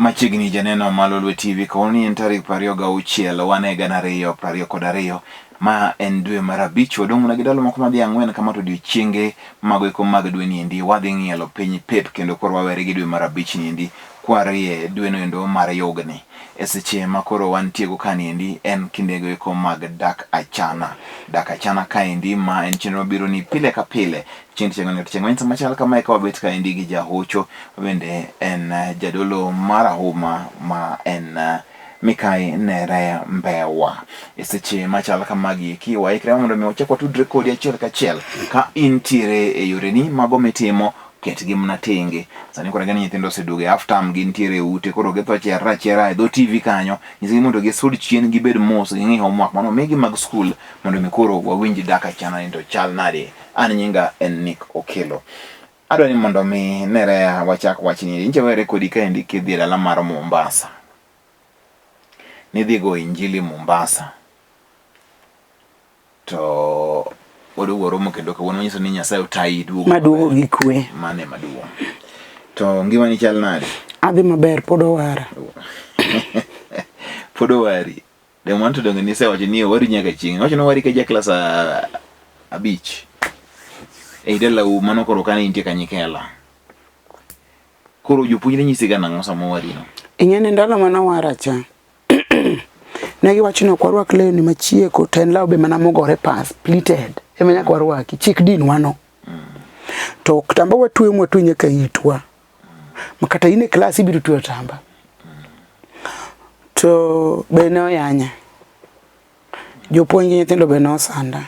Machiegni janeno ma Lolwe TV kawuono en tarik 26 wan e 2022 ma en dwe mar abich wadong' mana gi ndalo moko madhi ang'wen kama to odiochienge mago eko mag dwe ni endi wadhi ng'ielo piny pep kendo koro wawere gi dwe mar abich ni endi kwarie dweno endo mar yugni e seche ma koro wantiego ka ni endi en kindego eko mag dak achana dak achana kaendi ma en chenro mabiro ni pile ka pile chieng' tich ang'wen kata chieng' ang'wen sama chal kamae ka wabet kaendi gi jahocho bende en jadolo marahuma ma en Mikai Nerea Mbewa. E seche machal kamagi eki waikre mondo mi wachak watudre kodi achiel kachiel ka intiere e yoreni mago mitimo ketgi mana tenge. Sani koro ni nyithindo oseduogo e half term gintiere e ute koro githo chier achiera e dho TV kanyo nyisgi mondo gisud chien gibed mos ging'i homework mano omigi mag skul mondo mi koro wawinj dak achana ni to chal nade. An nyinga en Nick Okello. Adwa ni mondo mi Nerea wachak wachni. Nyicha were kodi kaendi kidhi e dala mar Mombasa. Nidhi go injili Mombasa. To waduogo waromo kendo kawuono manyiso ni Nyasaye otayi duogo. Maduogo gi kwe. Mano ema duong'. To ngimani chal nade? Adhi maber, pod owara. Pod owari. Dem wan to donge nisewacho ni owari nyaka chieng'. Iwacho ni owari ka ja klas abich. Ei dalau mano koro kane intie Kanyikela. Koro jopuonj ne nyisi ga nang'o sama owari no? Ing'e ni ndalo mane owara cha, ne giwacho ni ok warwak lewni machieko to en law be mana mogore pas, pleated, ema nyaka warwaki, chik din wano. To kitamba watweyo mwatwe nyaka itwa. Ma kata in e klas ibiro tweyo otamba. To be ne oyanya. Jopuonj gi nyithindo be nosanda.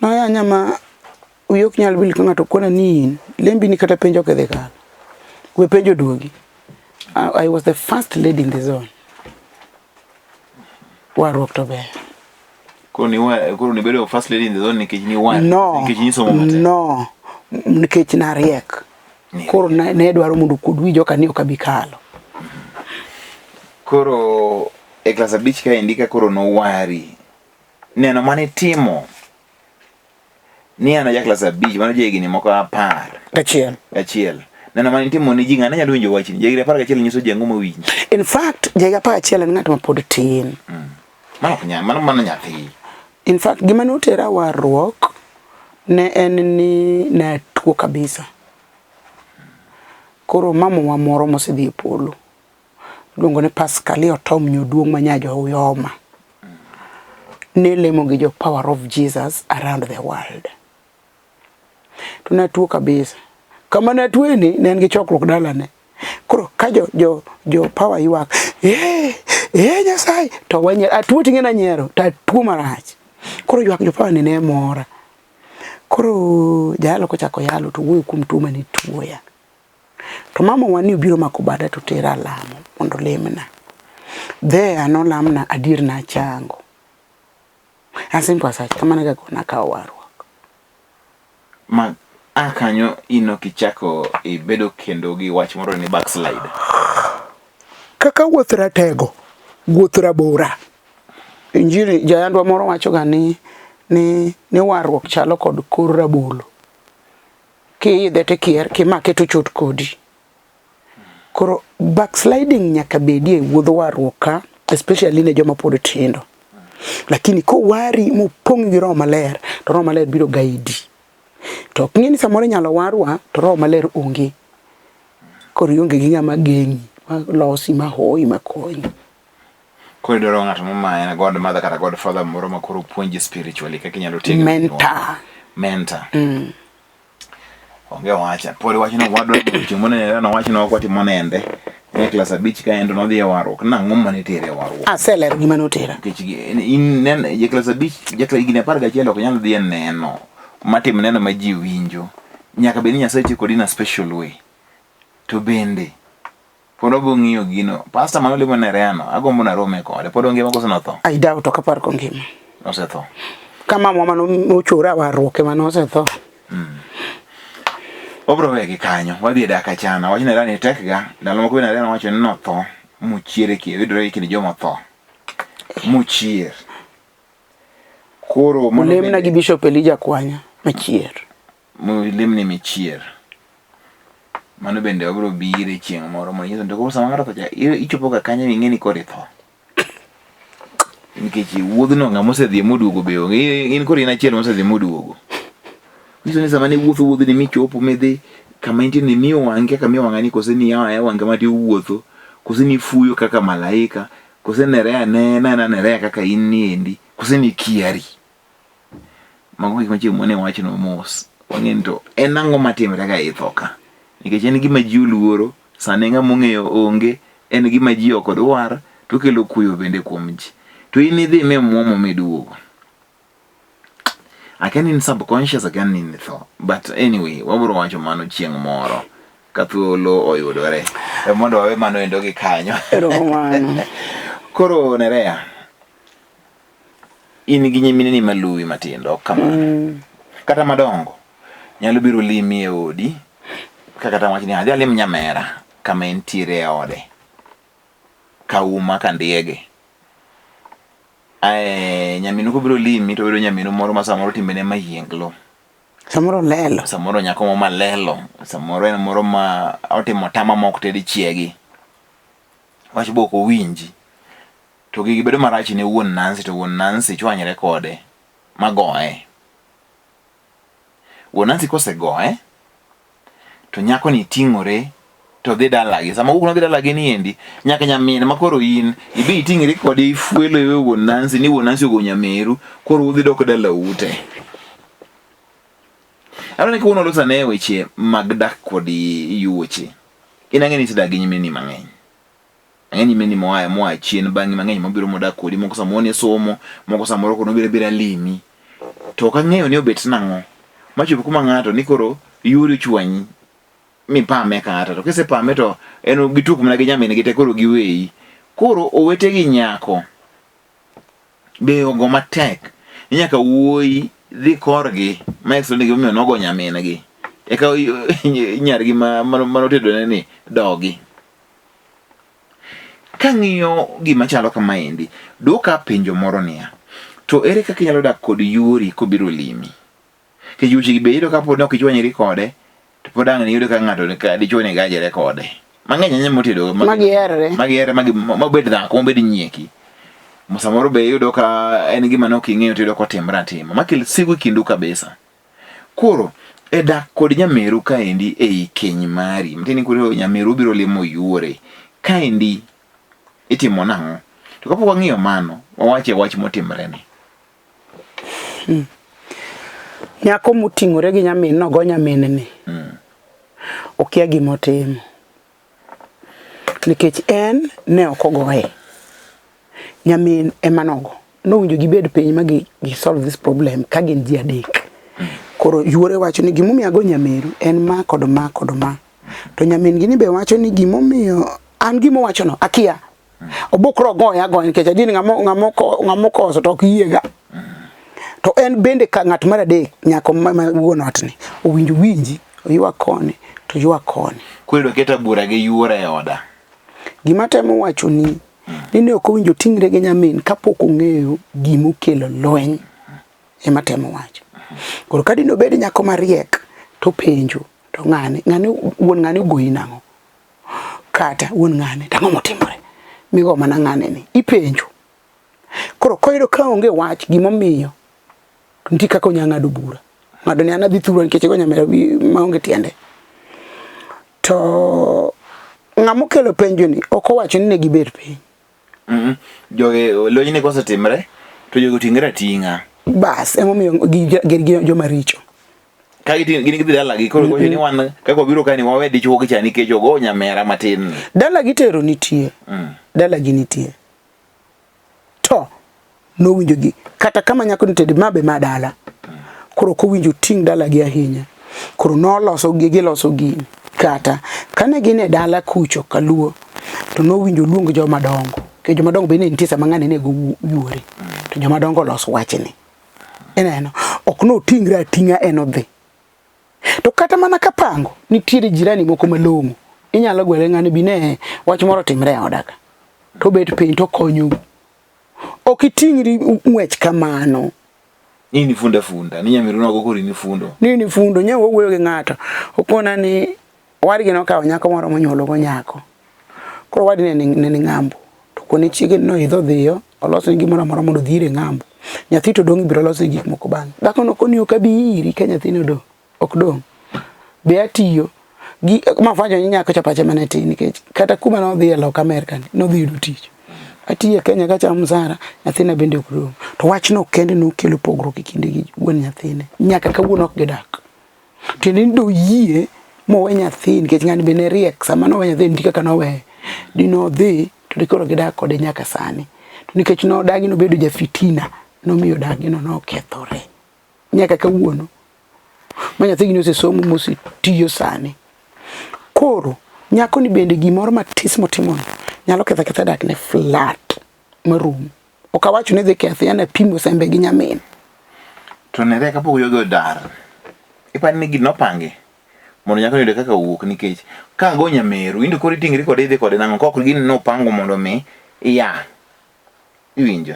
Noyanya ma wiyi ok nyal wil ka ng'ato kona ni in lembi ni kata penj ok idhi kalo. We penj oduogi. I was the first lady in the zone. Warruok to ber. Koro ni koro nibedo first lady in the zone nikech ni war. No. Nikech nisomo matek. No. Nikech nariek. Koro ne dwaro mondo okuod wi joka ni ok abi kalo. Koro e klas abich kaendi ka koro nowari. Neno mane itimo ni an aja klas abich mano jahigni moko apar gachiel. Gachiel. Neno mane itimo ni ji ng'ane nyalo winjo wachni. Jahigni 11 nyiso ji ang'o mowinjo. In fact, jahigni 11 en ng'at ma pod tin. Mano ok nyal, mano mano nyathi. In fact, gima ne otera warruok ne en ni ne atuo kabisa. Koro mamawa moro mosedhi e polo iluongo ni Pascalia Otom Nyoduong' ma nya jo Uyoma ne lemo gi jo Power of Jesus around the world. To natuo kabisa. Kama ne atuoe ni ne en gi chokruok dalane. Koro ka jo jo jo power ywak, eh eh Nyasaye to wanyiero atuo ting'e nanyiero to atuo marach. Koro ywak jo power ni ne mora. Koro jayalo kochako yalo to wuoyo kuom tuo mane tuoya. To mama wa ni obiro mako bada to tera lamo mondo olemna. There nolamna adier nachango. As simple as that. Kamano e kaka nakawo warruok. Ma a kanyo in ok ichako ibedo kendo gi wach moro ni backslide. Kaka wuoth ratego, wuoth rabora. Injili jayandwa moro wacho ga ni ni ni warruok chalo kod kor rabolo. Kiidhe to ikier, kimake to ochot kodi. Koro backsliding nyaka bedie e wuodh warruok ka, especially ne joma pod tindo. Lakini kowari mopong' gi Roho Maler, to Roho Maler biro guide. To ok ng'e ni samoro inyalo warwa to Roho Maler onge. Koro ionge gi ng'ama geng'i, ma losi, ma hoyi, ma konyi. Koro idwaro ng'at ma en godmother kata godfather moro ma koro puonji spiritually kaka inyalo tiego. Mentor. Mentor. Onge wacha. Pod wachno wadwa chieng' mone no wachno ok watimo nende. E klas abich ka en to nodhi e warruok. Nang'o mane tere e warruok? Aselero gima notera. Nikech in nen ja klas abich, ja klas higni 11 ok nyal dhi e neno matim neno ma ji winjo. Nyaka bed ni Nyasaye tiyo kodi in a special way. To bende pod wabiro ng'iyo gino. Pastor mane olemo ne Reano, agombo narome kode. Pod ongima koso notho? I doubt ok apar kongima. Osetho. Ka mamwa mane ochora warruok ema nosetho. Wabiro wegi kanyo, wadhi e dak achana. Wach ne Reano tek ga. Ndalo moko bende Reano wacho ni notho mochier e kind, yudore e kind joma otho. Mochier. Koro mano Olemna gi Bishop Elijah Kwanya machier. Molemni michier. Mano bende wabiro bire chieng' moro mondo inyiso to koro sama ng'ato otho cha ichopo ga kanyo ing'e ni koro itho. Nikech wuodhno ng'ama osedhi moduogo be onge. In koro in achiel mosedhi moduogo. Nyiso ni sama ne iwuotho wuodhni michopo midhi kama intie ni miyo wang'i kaka miyo wang'a ni kose ni yawo ayawa wang'i kama tiwuotho kose ni ifuyo kaka malaika kose nerea nena ena nerea kaka in niendi kose ni ikiari. Mago gik ma chieng' mane wachno mos. Wang'e ni to en ang'o matimre ga e tho ka? Nikech en gima ji oluoro, sani ng'ama ong'eyo onge, en gima ji ok dwar, to okelo kuyo bende kuom ji. To in idhi mimuomo miduogo. Akia ni in subconscious, akia ni in tho. But anyway, wabiro wacho mano chieng' moro ka thuolo oyudore. E mondo wawe mano endo gi kanyo. Erokamano. Koro Nerea, in gi nyimineni maluwi matindo ok kamano kata madongo nyalo biro limi e odi ka kata wach ni adhi alim nyamera kama entiere e ode kauma kandiege ae nyaminu kobiro limi to oyudo nyaminu moro ma samoro timbene mayienglo Samoro lelo. Samoro nyako moro malelo samoro en moro ma otimo tama mok ted chiegi wach be ok owinji To gigi bedo marach ne wuon Nancy to wuon Nancy chwanyre kode ma goye. Wuon Nancy kosegoye to nyako ni ting'ore to dhi dalagi. Sama owuok nodhi dalagi ni endi nyaka nyamin ma koro in ibi iting'ri kode ifuelo iwe wuon Nancy ni wuon Nancy ogo nyameru koro udhi dok dalau te. Aneno ni kawuono walos ane weche mag dak kod yuoche. In ang'e ni isedak gi nyimineni mang'eny. Ang'e ni meni moa moa chien bang'i mang'eny mobiro modak kodi moko samoro ne somo moko samoro koro nobiro abira limi to ok ang'eyo ni obet nang'o machopo kuma ng'ato ni koro yori ochwanyi mipame kata to kisepame to en gituok mana gi nyamin gi te koro giweyi koro owete gi nyako be ogo matek ni nyaka wuoyi dhi korgi ma explain gimomiyo nogo nyamin gi eka nyargi manotedone ni dogi. Kang'iyo gima chalo kamaendi, dwoka penjo moro niya, to ere kaka inyalo dak kod yuori kobiro limi? Nikech yuochegi be iyudo ka pod ok ichwanyri kode, to pod ang' niyud ka ng'ato ka dichuo ni gajre kode. Mang'eny ahinya motedo ma giherre. Ma giherre ma obed dhako, mobed nyieki. Samoro be iyudo ka en gima ne ok ing'eyo to iyudo kotimre atima. Makel sigu e kindu kabisa. Koro e dak kod nyameru kaendi ei keny mari, matiende ni koro nyameru biro limo yuore, kaendi itimo nang'o? To kapok wang'iyo mano, wawache wach motimre ni. Nyako moting'ore gi nyamin nogo nyamin ni. Okia gima otimo. Nikech en ne ok ogoye. Nyamin ema nogo. Nowinjo gibed piny ma gi, gi solve this problem ka gin ji adek. Koro yuore wacho ni gimomiyo ago nyameru en ma kod ma kod ma. To nyamin gi ni be wacho ni gimomiyo an gimowacho no akia. Obukre ogoye agoya nikech adier ng'amo ng'amo ng'amo koso to ok yiega. To en bende ka ng'at mar adek nyako ma, ma wuon ot ni owinjo winji oywak koni to ywak koni. Koro idwa keta bura gi yuora e oda. Gima temo wacho ni ni ne ok owinjo ting're gi nyamin kapok ong'eyo gimokelo lweny ema temo wacho. Koro ka dine obed nyako mariek to penjo to ng'ane ng'ane wuon ng'ane ogoyi nang'o? Kata wuon ng'ane to ang'o motimore? Migo mana ng'ane ni ipenjo. Koro koyudo ka onge wach gimomiyo nitie kaka onya ng'ado bura. Ng'ado ni an adhi thurwa nikech igo nyamera maonge tiende. To ng'ama okelo penjo ni ok owacho ni ne gibet piny. Jogi lweny ni kosetimre to jogi oting're ating'a. Bas emomiyo gin gi joma richo. Ka gin gidhi dalagi koro mm -hmm. ni wan kaka wabiro ka ni wawe dichuo gi cha nikech ogo nyamera matin. Dalagi tero nitie. Dalagi nitie. To nowinjo gi kata kama nyako ni tedi ma be ma dala. Koro ok owinjo ting' dalagi ahinya. Koro noloso gi giloso gini. Kata kane gin e dala kucho kaluo to nowinjo oluong joma dongo. Nikech joma dongo be ne nitie sama ng'ani ne go yuore. To joma dongo oloso wachni. Ineno? Ok notingre ating'a en odhi. To kata mana kapango nitiere jirani moko malong'o. Inyalo gwele ng'ani bi ne wach moro otimre e oda ka. To bet piny to konyou. Ok iting'ri ng'wech kamano. Ni ni funda funda, ni nyameru nogo koro in ifundo. Ni ni fundo, nya wawuoyo gi ng'ato. Okona ni Owadgi nokawo nyako moro monyuologo nyako. Koro owadgi ne ni ng'ambo. To kone chiege noidho dhiyo, olosne gimoro amora mondo odhi ire ng'ambo. Nyathi to dong' ibiro losne gik moko bang'e. Dhako no koni ok abi iri ka nyathini odong'. Ok dong'. Be atiyo. Gi ma fwenyo ni nyako cha pache mane tin nikech kata kuma nodhi e loka Amerka ni nodhi yudo tich. Atiyo e Kenya kachamo msara, nyathina bende ok dong'. To wachno kende nokelo pogruok e kinde gi wuon nyathine. Nyaka kawuono ok gidak. Tiende ni doyie mowe nyathi nikech ng'ani be ne riek sama nowe nyathi nitie kaka noweye. Dinodhi to dikoro gidak kode nyaka sani. To nikech nodagi nobedo jafitina nomiyo dagino nokethore nyaka kawuono. Ma nyathigi ni osesomo mosetiyo sani. Koro nyakoni bende gimoro matis motimono nyalo ketho aketha dakne flat marum. Ok awacho ni dhi kethe, yani apimo sembe gi nyamin. To nere kapok jogi odar, ipani ni gino nopangi mondo nyako oyude kaka owuok nikech ka go nyameru in to koro iting'ri kode idhi kode nang'o kok gini nopango mondo mi iya iwinjo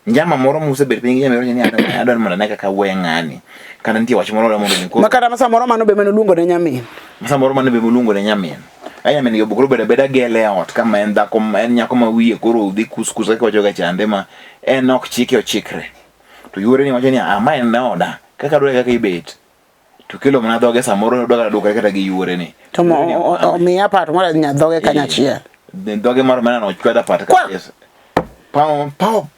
njama moro musebet piny gi nyameru ni adwaro mondo ane kaka we ng'ani kata nitie wach moro mondo mi koro ma kata samoro mano be manoluongo ne nyamin samoro mano be moluongo ne nyamin ai nyamin gi koro bedo abeda gele e ot kama en dhako en nyako ma wiye koro dhi kuskus kaka wacho ga chande ma en ok chike ochikre to yuore ni wacho ni ah ma en oda kaka adware kaka ibet to kelo mana dhoge samoro odwa kata dwokore kata gi yuore ni to omiya pat moro nya dhoge kanyachiel dhoge moro mana nochwada pat kabisa pao pao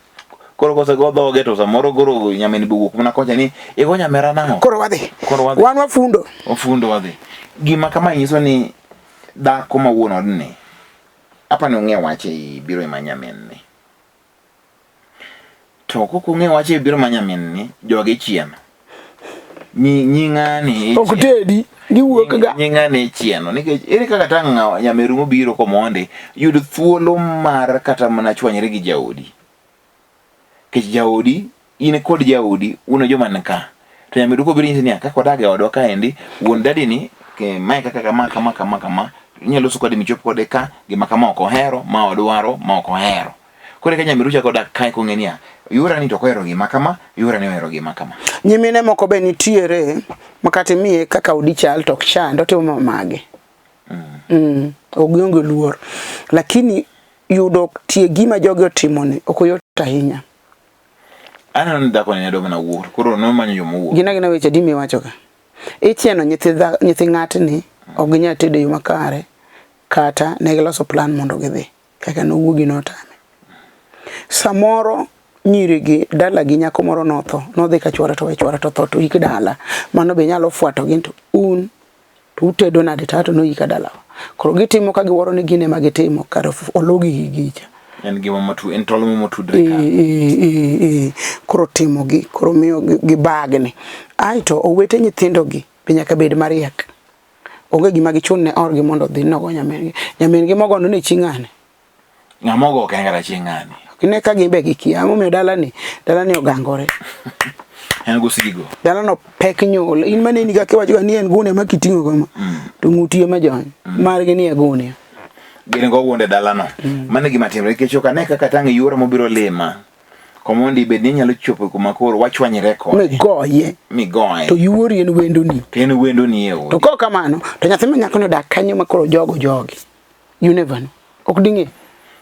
koro kosego dhoge to samoro koro nyamin be wuok mana kocha ni igo nyamera nang'o koro wadhi koro wadhi wan wafundo wafundo wadhi gima kama nyiso ni dhako ma wuon odni apa ni ong'e wach ei biro ema nyamin ni to kok ong'e wach ei biro ma nyamin ni jogi chien nyi ng'ani ok tedi giwuok ga nyi ng'ani chieno nikech ere kaka tang' nyameru mobiro komondi yud thuolo mar kata mana chwanyre gi jaodi Nikech jaodi, in kod jaodi un e joma nika. To nyameru kobiro nyisi niya, kaka wadak e odwa kaendi, wuon dadi ni, mae kaka kama kama kama kama, inyalo loso kode michop kode ka, gima kama ok ohero, ma odwaro, ma ok ohero. Koro eka nyameru chako dak kae kong'e niya, yuora ni to ok ohero gima kama, yuora ni ohero gima kama. Nyimine moko be nitiere ma kata imiye kaka odi chal to ok chand, otimo mage. Ok gionge luor. Lakini yudo tie gima jogi otimoni ok oyot ahinya. Aneno ni dhako ni ne dwa mana wuok, koro nomanyo yo mowuok. Gin agina weche adi miwacho ka? Ichieno nyithi nyithi ng'atni ok ginyal tedo e yo makare kata ne giloso plan mondo gidhi kaka nowuogi notame. Samoro nyiri gi dalagi nyako moro notho, nodhi ka chwore to we chwore to tho to ik dala. Mano be nyalo fwato gi to un to utedo nade to ato noyika dalawa. Koro gitimo ka giwuoro ni gin ema gitimo kar oluwgi gi gicha. En gima motu, en tol motudre ka. Koro timo gi, koro miyo gibagni. Aeto owete nyithindo gi be nyaka bed mariek. Onge gima gichun ne orgi mondo odhi nogo nyamin gi. Nyamin gi mogono ne chi ng'ane. Ng'ama ogo ok en kata chi ng'ani. Ine ka gin be gikia. Ang'o momiyo dalani, dalani ogangore. En gosigo. Dalano pek nyuol. In maneni kaka iwacho ni en gunia ma kiting'o kama. To ng'uti ema jony. Margi ni e gunia. Gin go wuonde dalano. Mano e gima timre nikech ok ane kaka tang' yuora mobiro lima. Komondi bed ni inyalo chopo kuma koro wachwanyre kode. Migoye. Migoye. To yuori en wendoni. To en wendoni e odi. To kok kamano, to nyathi ma nyako ni odak kanyo ma koro jogo jogi. You never know. Ok ding'e.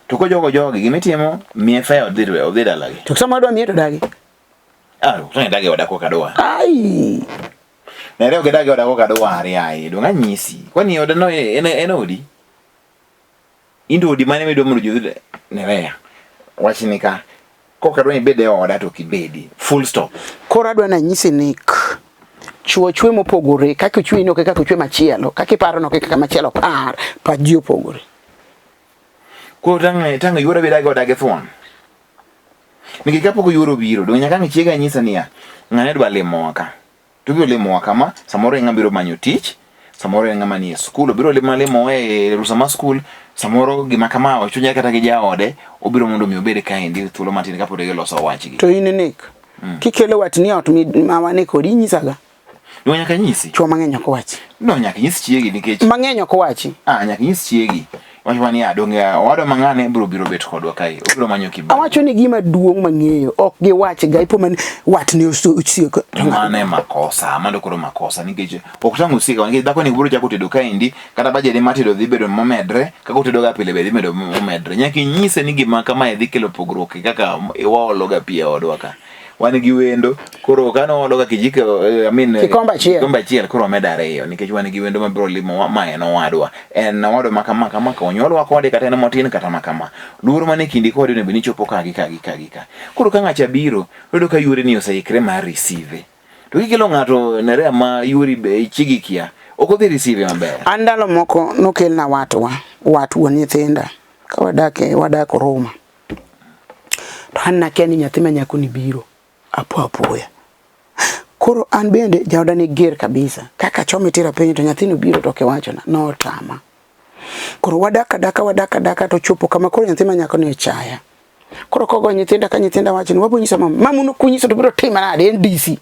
To kojogo jogi gimitimo miye fare odhi odhi dalagi. To sama adwa miye to dagi. Ah, to dagi oda koka dwa. Ai. Nere ok dagi oda koka dwar yaye. Donge anyisi. Kwani oda no en en odi. Into odi mane midwa mondo ji odhi Nerea. Wachni ka. Koka dwa ibed e oda to ok ibedi. Full stop. Koro adwa nanyisi ni chwo chwe mopogore kaka ochwe ni ok kaka ochwe machielo kaka iparo no kaka machielo par pach ji opogore. Koro tang' tang' yuora be dagi oda gi thuon. Nikech kapok yuoro obiro, donge nyaka ang' chiega nyisa niya, ng'ane dwa limowa ka. To obiro limowa kama, samoro en ng'ama biro manyo tich, samoro en ng'ama nie skul, obiro limo limowa e rusa mar skul, samoro gima kama ochunyore kata gi jaode, obiro mondo mi obed kaendi thuolo matin kapod giloso wachgi. To in Nick, kikelo watni e ot ma wane kodi inyisaga. No nyaka nyisi. Chwo mang'eny ok wachi. No nyaka nyis chiegi nikech mang'eny ok wachi. Ah, nyaka nyis chiegi. Wacho ni adonge owadwa mang'ane biro biro bet kodwa kae. Obiro manyo kibali. Awacho ni gima duong' mang'eyo ok giwach ga ipo man watni osieko. Mano e makosa, mano koro makosa nikech ok tang' osieka nikech dhako ni biro chako tedo kaendi kata bajede mar tedo dhi bedo momedre kaka otedo ga pile be dhi bedo momedre. Nyaka inyise ni gima kamae dhi kelo pogruok e kaka waolo ga pi e odwa ka. Wan gi wendo koro kane waolo ga kijiko I mean, Kikombe achiel. kikombe achiel koro wamedo ariyo nikech wan gi wendo mabiro limo ma en owadwa. En owadwa ma kama kama ka onyuolwa kode kata en motin kata ma kama. Luoro man e kindi kode onego bed ni chopo ka gi ka gi ka gi ka. Koro ka ng'acha biro, oyudo ka yuori ni oseikre mar receive. To kikelo ng'ato nerea ma yuori be chiegi kia, ok odhi receive maber. An ndalo moko nokelna watwa, wat wuon nyithinda ka wadak e wadak Oruma. To an nakia ni nyathi ma nyako ni biro apo apoya. Koro an bende jaoda ne ger kabisa. Kaka chome tira piny to nyathino biro to ok iwachona. Notama. Koro wadak adaka wadak adaka to chopo kama koro nyathi ma nyako ni ochaya. Koro kogo nyithinda ka nyithinda wacho ni wabo nyiso mama, mama uno kunyiso to biro tima nade en DC.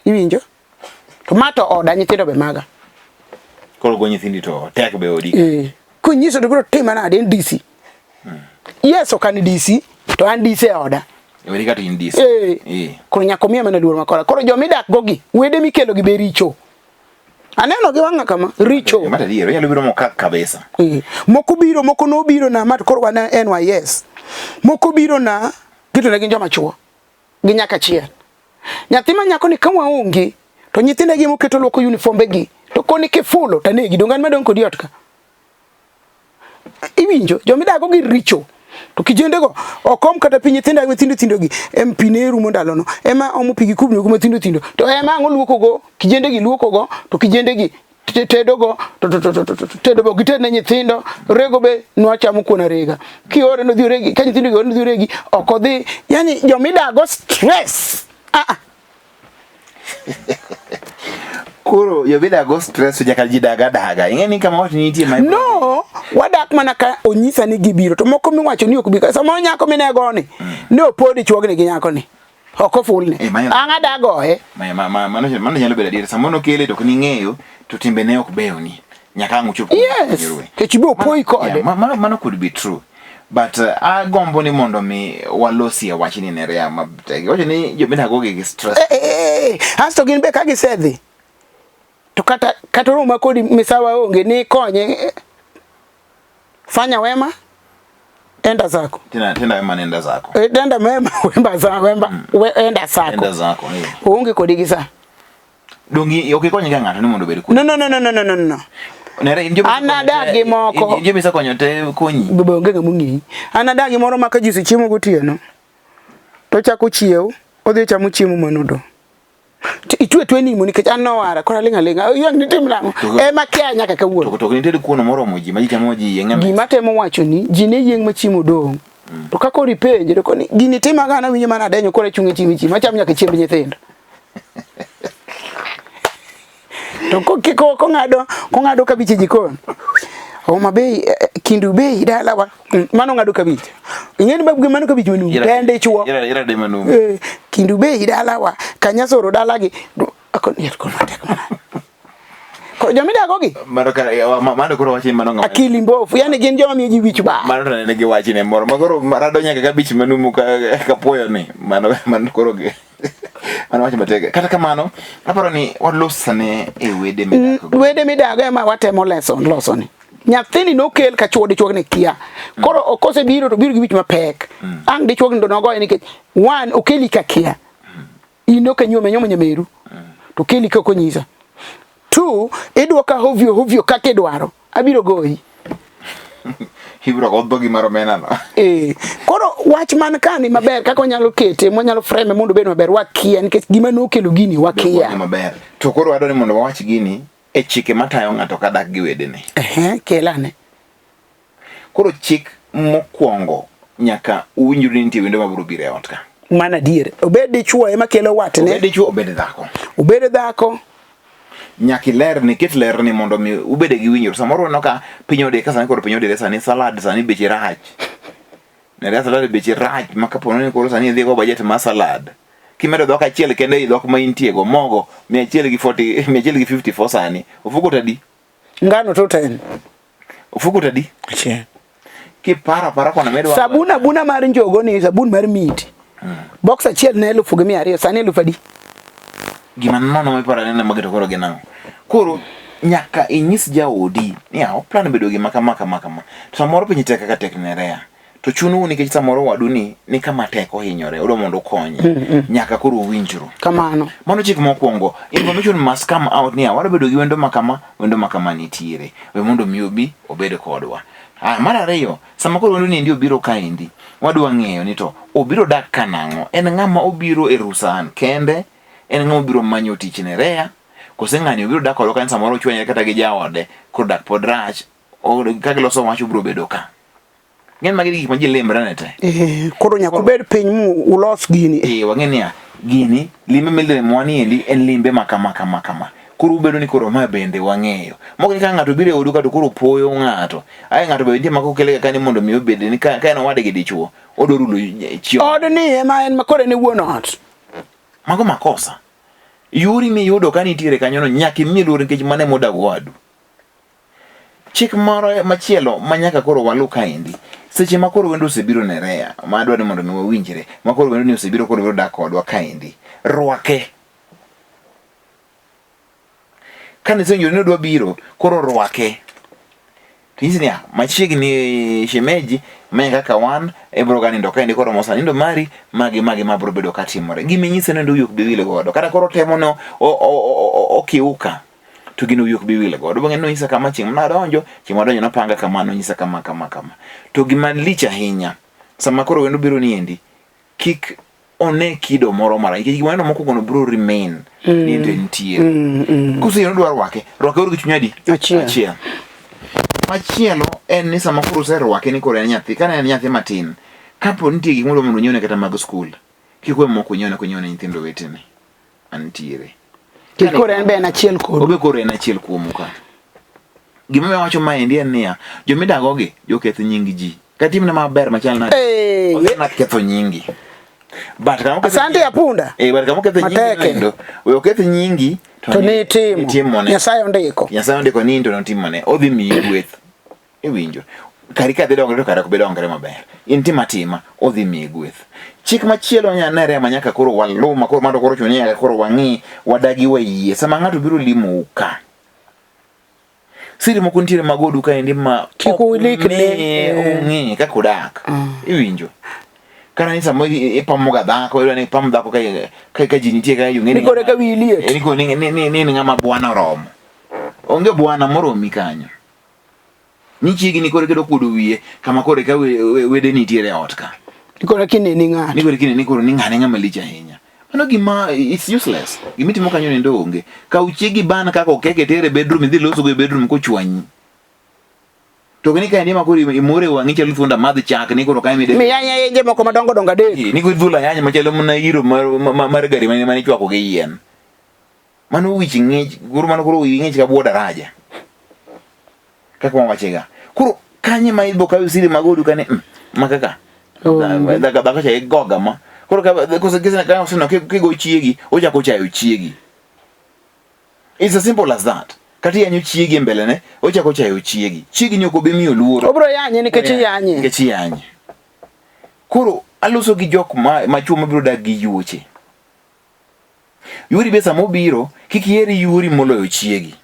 Iwinjo? To ma to oda nyithindo be maga. Koro go nyithindi to tek be odi. Eh. Kunyiso to biro tima nade en DC. Yes ok an DC to an DC e oda. Odi kata in DC. Eh. eh. Koro nyaka omiya mana luor makora. Koro joma idak go gi wede mikelo gi be richo. Aneno gi wang'a kama richo. Mata adier, onyalo biro mokak kabisa. Eh. Moko biro, moko nobiro na mat koro wan NYS. Moko biro na gito ne gin joma chuo. Gi nyaka achiel. Nyathi ma nyako ni ka waonge to nyithinda gi moketo luoko uniformbe gi to koni kifulo to anegi donge an madong' kodi ot ka. Iwinjo joma idago gi richo to kijendego ok om kata pi nyithinda mathindo thindo gi em pi ne rumo ndalono ema omo pi gi kubni go mathindo thindo to ema ang' oluokogo kijende gi luokogo to kijende gi tedogo to tedo be ok gited ne nyithindo rego be nwachamo kuon arega kiore nodhi oregi ka nyithindo gi ore nodhi oregi ok odhi yani jomidago stress ah, ah. Koro jomidago stress nyaka ji daga daga. Ing'e ni kama wach nitie ma No, wadak mana ka onyisa ni gibiro to moko miwacho ni ok bi. Samoro nyako minegoni mm. ne opodi chuogni gi nyakoni. Ok ofulne. Eh, Ang' ada goye. Mano nyalo bedo adier. Samoro nokele to ok ning'eyo to timbene ok beyoni. Nyaka ang' uchop. Yes. Kech be opoyi kode. Mano could be true. But agombo ni mondo mi walosie wachni ne ria matek. Wacho ni jomidago gi stress. Eh, eh, eh, asto gin be ka gisedhi to kata kata romo kodi misawa onge ni konye fanya wema enda zako tena tena wema nenda zako e, tenda wema wemba za wemba mm. we, enda zako enda zako eh. Onge kodi gi sa Dongi ok ikony ga ng'ato ni mondo obed kodi. No no no no no no no. Nere in jomi An adak gi moko. In jomi isekonyo te konyi. Baba onge ng'ama ong'eyi. An adak gi moro ma ka ji osechiemo gotieno to ochako chiew odhi ochamo chiemo manodong'. To itwe twe nimo nikech an nowara koro aling' aling'a. Yang' nitim nang'o? Ema kia nyaka kawuono. To ok nitie kuono moromo ji ma ji chamo ji yieng' e mesa. Gima atemo wacho ni ji ne yieng' ma chiemo dong'. To ka koro ipenje to koni gini tima ga an awinjo mana adenyo koro achung' e chiemo chiemo achamo nyaka chiemb nyithindo. To kong'ado kong'ado kabich e jikon. Homa Bay eh, Kindu Bay dalawa mm, mano ng'ado kabich. Ing'e ni babu mano kabich manumu to en dichuo. Ira de manumu. Eh, Kindu Bay dalawa Kanyasoro dalagi. Akon yer kon matek mana. Koro joma idago gi? Mano kara mano koro wachi mano ng'ama. Akili mbovu, yani gin joma miyo ji wich bar. Mano to ne giwachi ne moro. Ma koro rado nyaka kabich manumu ka kapuoyo ni. Mano mano koro gi. Mano wach matek. Kata kamano, aparo ni walosane e wede midago. Mm, wede midago ema watemo leso loso ni. Nyathini nokel ka chuo dichuog ni kia. Mm. Koro okosebiro to biro gi wich mapek. Mm. Ang' dichuog ni to nogoye nikech one okeli ka kia. Mm. In ok inyuome nyuomo nyameru. Mm. To keli ka ok onyisa. Two, idwoka hovyo hovyo kaka idwaro. Abiro goyi. Ibiro go dhogi mar omena no. Eh, koro wach man kani maber kaka wanyalo kete, mwanyalo frame mondo obed maber wakia nikech gima nokelo gini wakia. Maber. To koro wadwaro ni mondo wawach gini e chike matayo ng'ato kadak gi wedene. Ehe, kelane. Koro chik mokwongo nyaka uwinjru ni nitie wendo mabiro biro e ot ka. Mano adier. Obed dichuo ema kelo watne. Obed dichuo, obed dhako. Obed dhako. Nyaka iler ni ket ler ni mondo mi ubede gi winjruok. Samoro waneno ka piny odire ka sani koro piny odire sani salad sani beche rach. Nere salad beche rach ma kapo ni koro sani idhi go budget mar salad. Kimedo dhok achiel kende ei dhok ma intie go mogo 100 gi 40 154 sani. Ofuko to adi? Ngano to ten. Ofuko to adi? Achiel. Kiparo apara kwana medwa. Sabun abuna mar njogo ni sabun mar miti. Box achiel ne 1200, sani 10,000? Gima nono miparo anena magi to koro gin ang'o? Koro nyaka inyis jaodi ni a oplan bedo gima kama kama kama. To samoro piny tek kaka tek ne Rea. To chunou nikech samoro wadu ni ni kama tek ohinyore, odwa mondo ukonye. Nyaka koro uwinjru. Kamano. Mano chik mokwongo. Information must come out niya wadwa bedo gi wendo ma kama, wendo ma kama nitiere. We mondo mi obi obed kodwa. Ah, mar ariyo, sama koro wendo ni endi obiro kaendi, wadwa ng'eyo ni to obiro dak ka nang'o? En ng'ama obiro e rusa kende? En ng'ama obiro manyo tich ne Rea? Kose ng'ani obiro dak kodwa kanyo samoro ochwanyre kata gi jaode, koro dak pod rach, ka giloso wach obiro bedo ka. Ng'eny magi gik ma ji limre ne te. Eh, koro nyaka ubed piny mu ulos gini. Eh, wang'e niya, gini limbe milimowa ni endi en limbe ma kama kama kama. Koro ubedo ni koro ma bende wang'eyo. Moko ni ka ng'ato biro e odu ka to koro poyo ng'ato. Ae ng'ato be nitie ma kokele ka ni mondo mi obed ni ka, ka en owade gi dichuo, odwa rulo chio. Odni ema en ma koro en e wuon ot. Mago makosa. Yori miyudo ka nitiere kanyono nyaka imiye luor nikech mano ema odag owadu. Chik moro machielo ma nyaka koro walu kaendi, seche ma koro wendo osebiro ne Rea, ma adwa ni mondo mi wawinjre, ma koro wendo ni osebiro koro biro dak kodwa kaendi, rwake. Kane isewinjo ni odwa biro, koro rwake. Tinyisi niya, machiegni shemeji, mae kaka wan, ibro ga nindo kaendi koromo sa nindo mari, magi magi ma bro bedo katimore. Gima inyise no wiyi ok bi wil godo. Kata koro temo no okiuka to gino wiyi ok bi wil godo. Bang'e nonyisa kama chieng' madonjo, chieng' madonjo nopanga kama, nonyisa kama kama kama. To gima lich ahinya, sama koro wendo biro ni endi, kik one kido moro marach nikech gima neno mokwongo no biro remain ni ento entie. Koseyie ni odwa rwake, rwake uru gi chuny adi? Achiel. Achiel. Machielo en ni sama koro userwake ni koro en nyathi, kane en nyathi matin, kapo nitie gik modwa mondo onyiewne kata mag skul, kik we moko onyiewne konyiewne nyithindo wetene mantiere. Kik koro en be en achiel kodu. Obe koro en achiel kuomu ka. Gima omiyo awacho maendi en niya, jomidagogi joketh nying ji. Kata timne maber machal nade, Hey, odhi mana ketho nyingi. But kama oketho Asante nyingi- ya punda. Eh, but kama oketho nyingi Mateke. noendo, we oketh nyingi To ni itimo. itimone. Nyasaye ondiko. Nyasaye ondiko ni in to notimone. Odhi miyi gweth. Iwinjo. Kari ka dhi dongre to kare ok bi dongre maber. In tim atima, odhi miyi gweth. Chik machielo nya nere ma nyaka koro waluw ma koro mano koro chuno ni nyaka koro wang'i, wadagi wayie. Sama ng'ato biro limou ka, siri moko nitiere mag odu kaendi ma Kik ok ulikni, ung'e eh. ung'e kaka udak. Iwinjo. Kata ni sama ipamoga dhako, iyudo ni ipamo dhako ka ji nitie ka ong'e Ni koro eka wiyi liet. Eh, ni koro ni in ng'ama bwana oromo. Onge bwana moromi kanyo. Ni chiegni koro kedo kuodo wiye kama koro eka wede nitiere e ot ka. Ni koro eka ineni ng'ato. Ni koro eka ineni koro ni ng'ane ng'ama lich ahinya. Mano gima it's useless. Gima itimo kanyo nendo onge. Kaw chiegi ban kaka okeke tere e bedroom idhi losogo e bedroom kochwanyi. To ni kaendi ema koro imore wang'i chalo thuond amadh chak ni koro kae mide. Miyanya yenje moko madongo dongo adek. Ni koro idhulo ayany machalo mana iro mar gari mane ichwako gi yien. Mano wich ng'ich, koro mano koro wiyi ng'ich ka bwo daraja. Kaka wawachega. Koro kanye ma ibo kawo siri mag odu kane ma kaka. Dhako dhako cha igoga ma. Koro ka kose kise ka oseno kigo chiegi, ochako chayo chiegi. It's as simple as that. Kata iyanyo chiegi e mbele ne, ochako chayo chiegi. Chiegi ni ok obi miyo luor. Obro yanye nikech iyanye. Nikech iyanye. Koro aloso gi jok ma machuo mabiro dak gi yuoche. Yuori be sama obiro, kik iher yuori moloyo chiegi.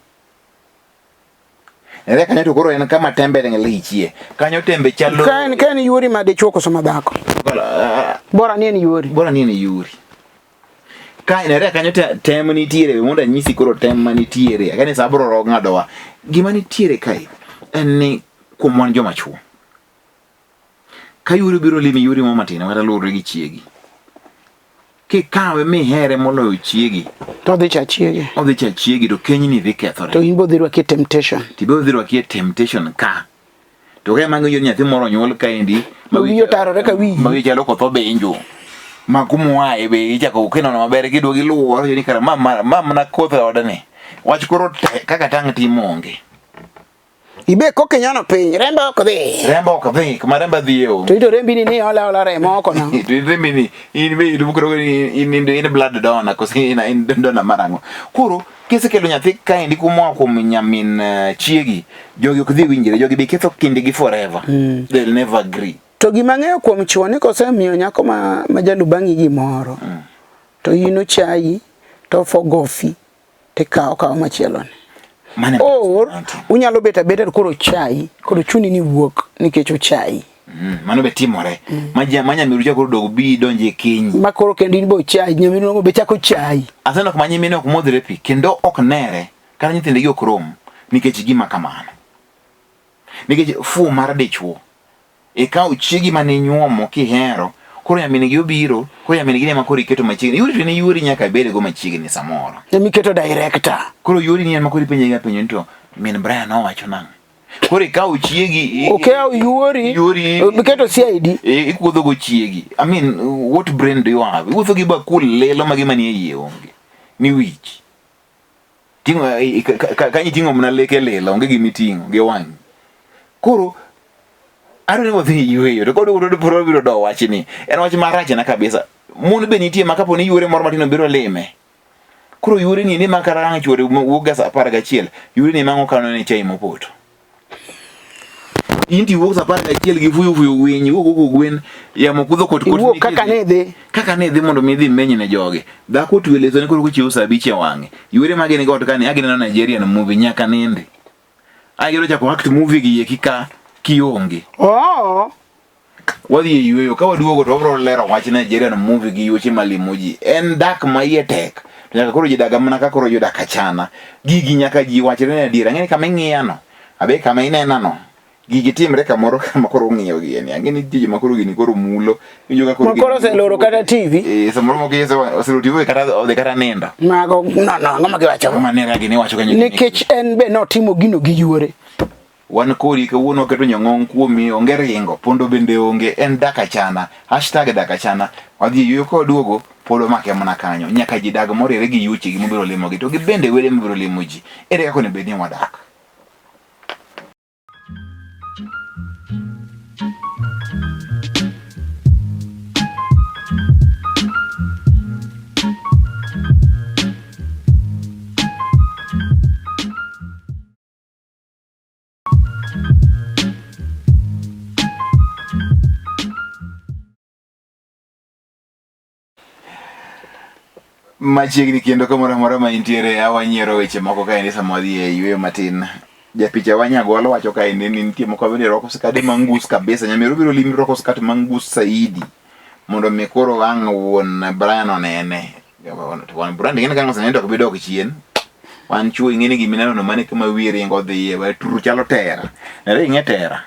Ere kanyo to koro en kama tembe lichie. Kanyo tembe chalo... Ka en yuori ma dichuo koso ma dhako? Bora ni en yuori. Bora ni en yuori. Ka ere kanyo tem nitiere, mondo anyisi koro tem manitiere. Akani sa bro ro ng'adowa. Gima nitiere kae en ni kuom wan joma chuo. Ka yuori obiro limi yuori mo matin kata luwore gi chiegi. Kikawe mihere moloyo chiegi. To odhi cha chiege. Odhi cha chiegi to kenyni dhi kethore. To in bo dhi rwaki e temptation. To be odhi rwaki e temptation ka. To ka ema ng'eyo nyathi moro onyuol kaendi. Ma wiye otarore ka wiyi. Ma wiye chalo koth obenjo. Ma kumoaye be ichako kinono maber kiduogo iluwo ni kara ma mana koth e odni. Wach koro kaka tang' timo onge. Ibe koka inyono piny, remba ok dhi. Remba ok dhi, kuma remba dhiye onge. To ito rembi ni ni ola ola remo oko na. To rembi ni in be idukro ni in in in blood donor koso in in donor marang'o. Koro kisekelo nyathi kaendi kumoa kuom nyamin eh, chiegi, jogi ok dhi winjre, jogi be ketho kindgi forever. Mm. They'll never agree. To gima ang'eyo kuom chuo ni kosemiyo nyako ma, ma jalubangi gimoro mm. to in ochayi to ofogofi tikawo kawo machielo ni. Or unyalo bet abeta to koro ochayi, koro chuni ni wuok nikech ochayi. Mm, mano be timore. Mm. Ma nyamiru cha koro dog bi donje kiny. Ma koro kendo in be ochayi, nyamiru be chako chayi. Aseneno kuma nyimine ok modhre pi kendo ok nere kata nyithindegi ok rom nikech gima kamano. Nikech fuwo mar dichwo ikawo chiegi mane inyuomo kihero koro nyamin-gi obiro koro nyamin-gi ema koro iketo machiegni yuori to ne yuori nyaka ibedgo machiegni samoro ema iketo director koro yuori ni ema koro ipenje ga penjo ni to min Brian nowacho nang'o koro ikawo chiegi okawo yuori yuori iketo CID ikuodho go chiegi I mean what brain do you have iwuotho gi bakul lilo ma gima nie iye onge ni wich Ting'o eh, kanyo iting'o mana leke lela, onge gima iting'o gi wang'i. Koro adwa ni wadhi yueyo to kod pod wabiro do wachni. En wach marach na kabisa. Mon be nitie ma kapo ni yuore moro matin obiro lime. Koro yuore ni ni ma kata ang' chuore wuok ga saa 11, yuore ni ma okano ne chai mopoto. In to iwuok saa 11 gi fuyo fuyo winy, iwuok koko gwen, yamo kudho kot kot. Iwuok kaka ne idhi. Kaka ne idhi mondo mi idhi imeny ne jogi. Dhako otwe leso ne koro kochiewo saa 5 e wang'e. Yuore mage ni got kani, agineno Nigerian movie nyaka nindi. Agiro chako act movie gi eki ka kionge. Oh. Wadhi e yueyo, ka waduogo to wabiro lero wach Nigerian movie gi yuoche malimo ji. En dak ma iye tek. To nyaka koro ji dag mana ka koro ji odak achana. Gigi nyaka ji wachre ni adier. Ang'e ni kama ing'iyano, abe kama inenano, gigi timre kamoro kama koro ung'iyo gi en. Ang'e ni nitie joma koro gini koro mulo. Iwinjo ka koro Ma koro oseloro kata TV. Eh, samoro moko oseloro TV kata odhi kata nindo. Mago, no, no, ang'o ma giwacho? Kama nera gini iwacho kanyo. Nikech en be notimo gino gi yuore. Wan kodi kawuono waketo nyong'ong kuomi, onge ringo, pondo bende onge, en dak achana, hashtag dak achana. Wadhi e yueyo ka waduogo, pod wamake mana kanyo. Nyaka ji dag moriere gi yuochegi mobiro limogi, to gi bende wede mobiro limo ji. Ere kaka onego bed ni wadak? Machiegni kendo kamoro amora ma intiere awanyiero weche moko kaendi sama wadhi e yueyo matin. Japicha wa Nyagolo wacho kaendi ni nitie moko bende rwako skade mangus kabisa. Nyamero biro limi rwako skat mangus saidi mondo mi koro ang' wuon Brian onene. Wan Brian ing'e ni ka osenene to ok bi dok chien. Wan chuo ing'e ni gima ineno no mano e kama wiyi ringo dhiye. We turu chalo tera. Nere ing'e tera.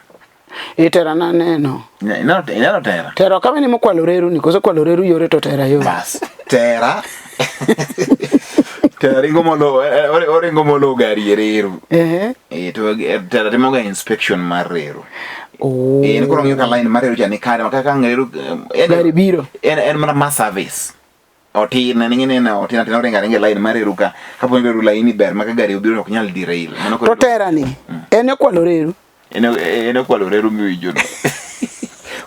E tera naneno. Ineno ineno tera? Tera ok awene mokwalo reru ni koso kwalo reru yore to tera yore. Bas. Tera. Tera ringo molo oringo molo gari e reru. Eh. Eh to tera timo ga inspection mar reru. Oh. En koro ng'iyo ka line mar reru cha ni kare ma kaka ang' reru en Gari biro. En mana ma service. Otin en ing'e ni otin atina oringo aringa e line mar reru ka kapo ni reru laini ber ma ka gari obiro ok nyal derail. Mano koro To tera ni en okwalo reru. En okwalo reru miwinjo no.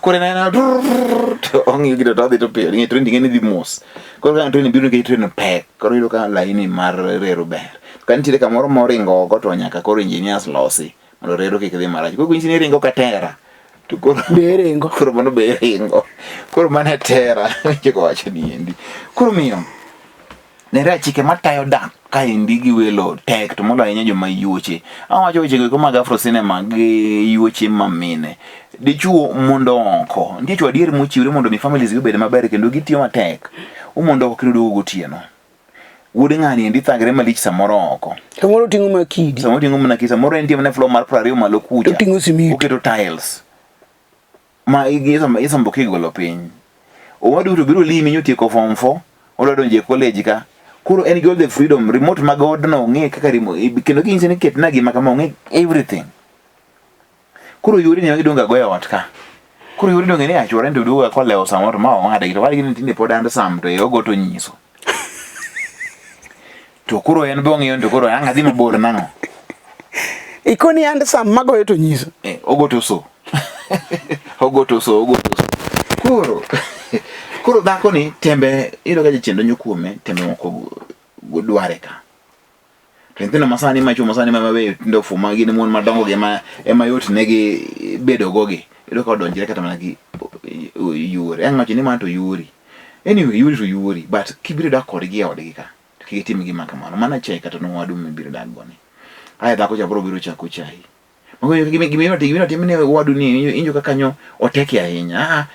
Koro en aena to ong'iyo gino to odhi to piyo. Ing'e train ing'e ni dhi mos. Koro ka train biro nikech train pek. Koro iyudo ka laini mar reru ber. Ka nitiere kamoro moringo oko to nyaka koro engineers losi mondo reru kik dhi marach. Koro kinyisi ni ringo ka tera to koro be ringo. Koro mano be ringo. Koro mano e tera chiko wacho ni endi. Koro miyo nere chike matayo dak kaendi gi welo tek to moloyo ahinya joma yuoche. Awacho weche go mag Afro Cinema gi yuoche mamine. Dichuo mondo oko. Nitie chuo adier mochiwre mondo mi families gi obed maber kendo gitiyo matek. Umondo oko kendo duogo gotieno. Wuod ng'ani endi thagre malich samoro oko. Samoro oting'o mana kidi. Samoro oting'o mana kidi. Samoro entie mana e floor mar 20 malo kucha. Oting'o simiti. Oketo tiles. Ma isombo kigolo piny. Owadu to biro limi nyotieko form 4, odwa donjo e college ka. Koro en gi all the freedom, remote mag odno ong'e kaka remote, kendo kinyise ni ketna gima kama ong'e everything. Koro yori ni gidong' agoya ot ka. Koro yori donge ni achwore to duogo kolewo samoro to ma ong'ade to wadgi ni tinde pod handsome to e ogo to nyiso. To koro en be ong'iyo to koro ang' adhi mabor nang'o? Ikoni handsome magoyo to nyiso. Eh, ogo to so. Ogo to so, ogo to so. Koro koro dhako ni tembe iyudo ka jachien donjo kuome, tembe moko dware ka. To nyithindo masani machuo masani ma weyo tindo fuma gin mon madongo gi ema ema yot negi bedo go gi. Iyudo ka odonjre kata mana gi yuore. Ang' wacho ni ma to yuori. Anyway, yuori to yuori, but kibiro dak kodgi e odgi ka, to kik itim gima kamano. Mano achaye kata nowadu mibiro dak go ni. Aye dhako cha biro biro chako chayi. Mago gima gima gima tim ne wadu ni injo kaka kanyo oteki ahinya. Ah,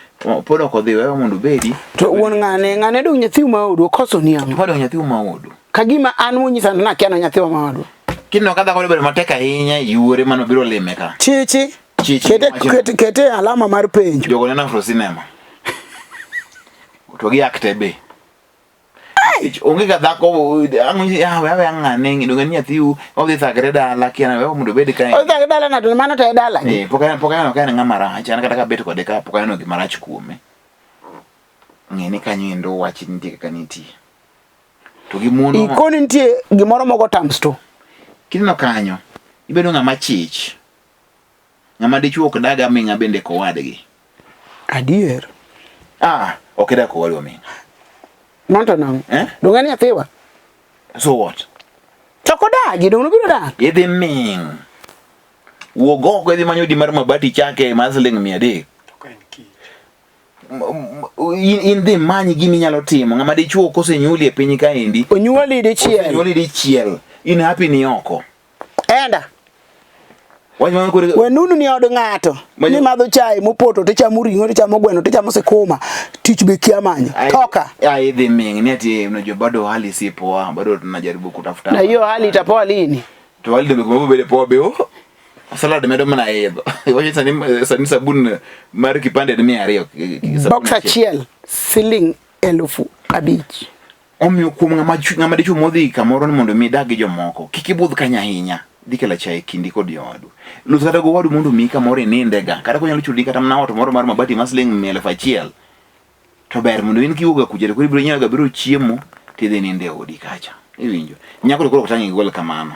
pod ok odhi wewe mondo obedi. To wuon ng'ane ng'ane dong nyathi ma odu okoso ni ang'o? Pod nyathi ma odu. Kagima an munyisa ni nakia na nyathi ma odu. Kineno ka dhako bedo matek ahinya yuore mano biro lime ka. Chichi. Chichi. Kete kete kete alama mar penjo. Jogo neno Afro Cinema. To gi acte be. Nikech onge ga dhako ang' ah, we aweya ng'ane donge ni nyathiu odhi thagre dala kia we mondo obed kae. Odhi thagre dala nade mano to e dala. Eh, pok aneno pok aneno ka en ng'ama rach an kata kabet kode ka pok aneno gima rach kuome. Ng'e ni kanyo endo wach nitie kaka nitie. To gi mon Ikoni nitie gimoro mogo times two. Kineno kanyo ibedo ng'ama chich. Ng'ama dichuo ok dag aming'a bende kowadgi. Adier. Ah, ok idag kowadu aming'a. Mano to nang'o? Eh? Donge en nyathiwa? So what? To ok odagi, donge nobiro dak? Idhi ming'. Wuog oko idhi manyo odi mar mabati chake mar siling 300. In, in dhi many gima inyalo timo. Ng'ama dichuo kosenyuoli e piny kaendi. Onyuoli dichiel. Onyuoli dichiel. In happy ni oko. Enda. Wenunu ni od ng'ato ni madho chai mopoto tichamo ring'o tichamo gweno tichamo sikuma tich be kia manyo toka. Idhi ming' ni ati unajua bado hali si poa, bado tunajaribu kutafuta. Na hiyo hali itapoa lini? To hali ndio kuma bede poa be oh. Salad medo mana idho. Iwacho sani sani sabun mar kipande ni 200. Box achiel siling 5,000. Omiyo kuom ng'ama ng'ama dichuo modhi kamoro ni mondo mi idag gi jomoko, kik ibudh kanyo ahinya. Dhi kelo achaye e kindi kod jowadu. Los kata gowadu mondo omiyi kamoro inindega. Kata konyalo chuli kata mana ot moro mar mabati ma siling 1,000. To ber mondo in kiwuok ga kucha to koro ibiro nyiewo ga biro chiemo tidhi nindo e odi kacha. Iwinjo? Nyako to koro ok tang' igol kamano.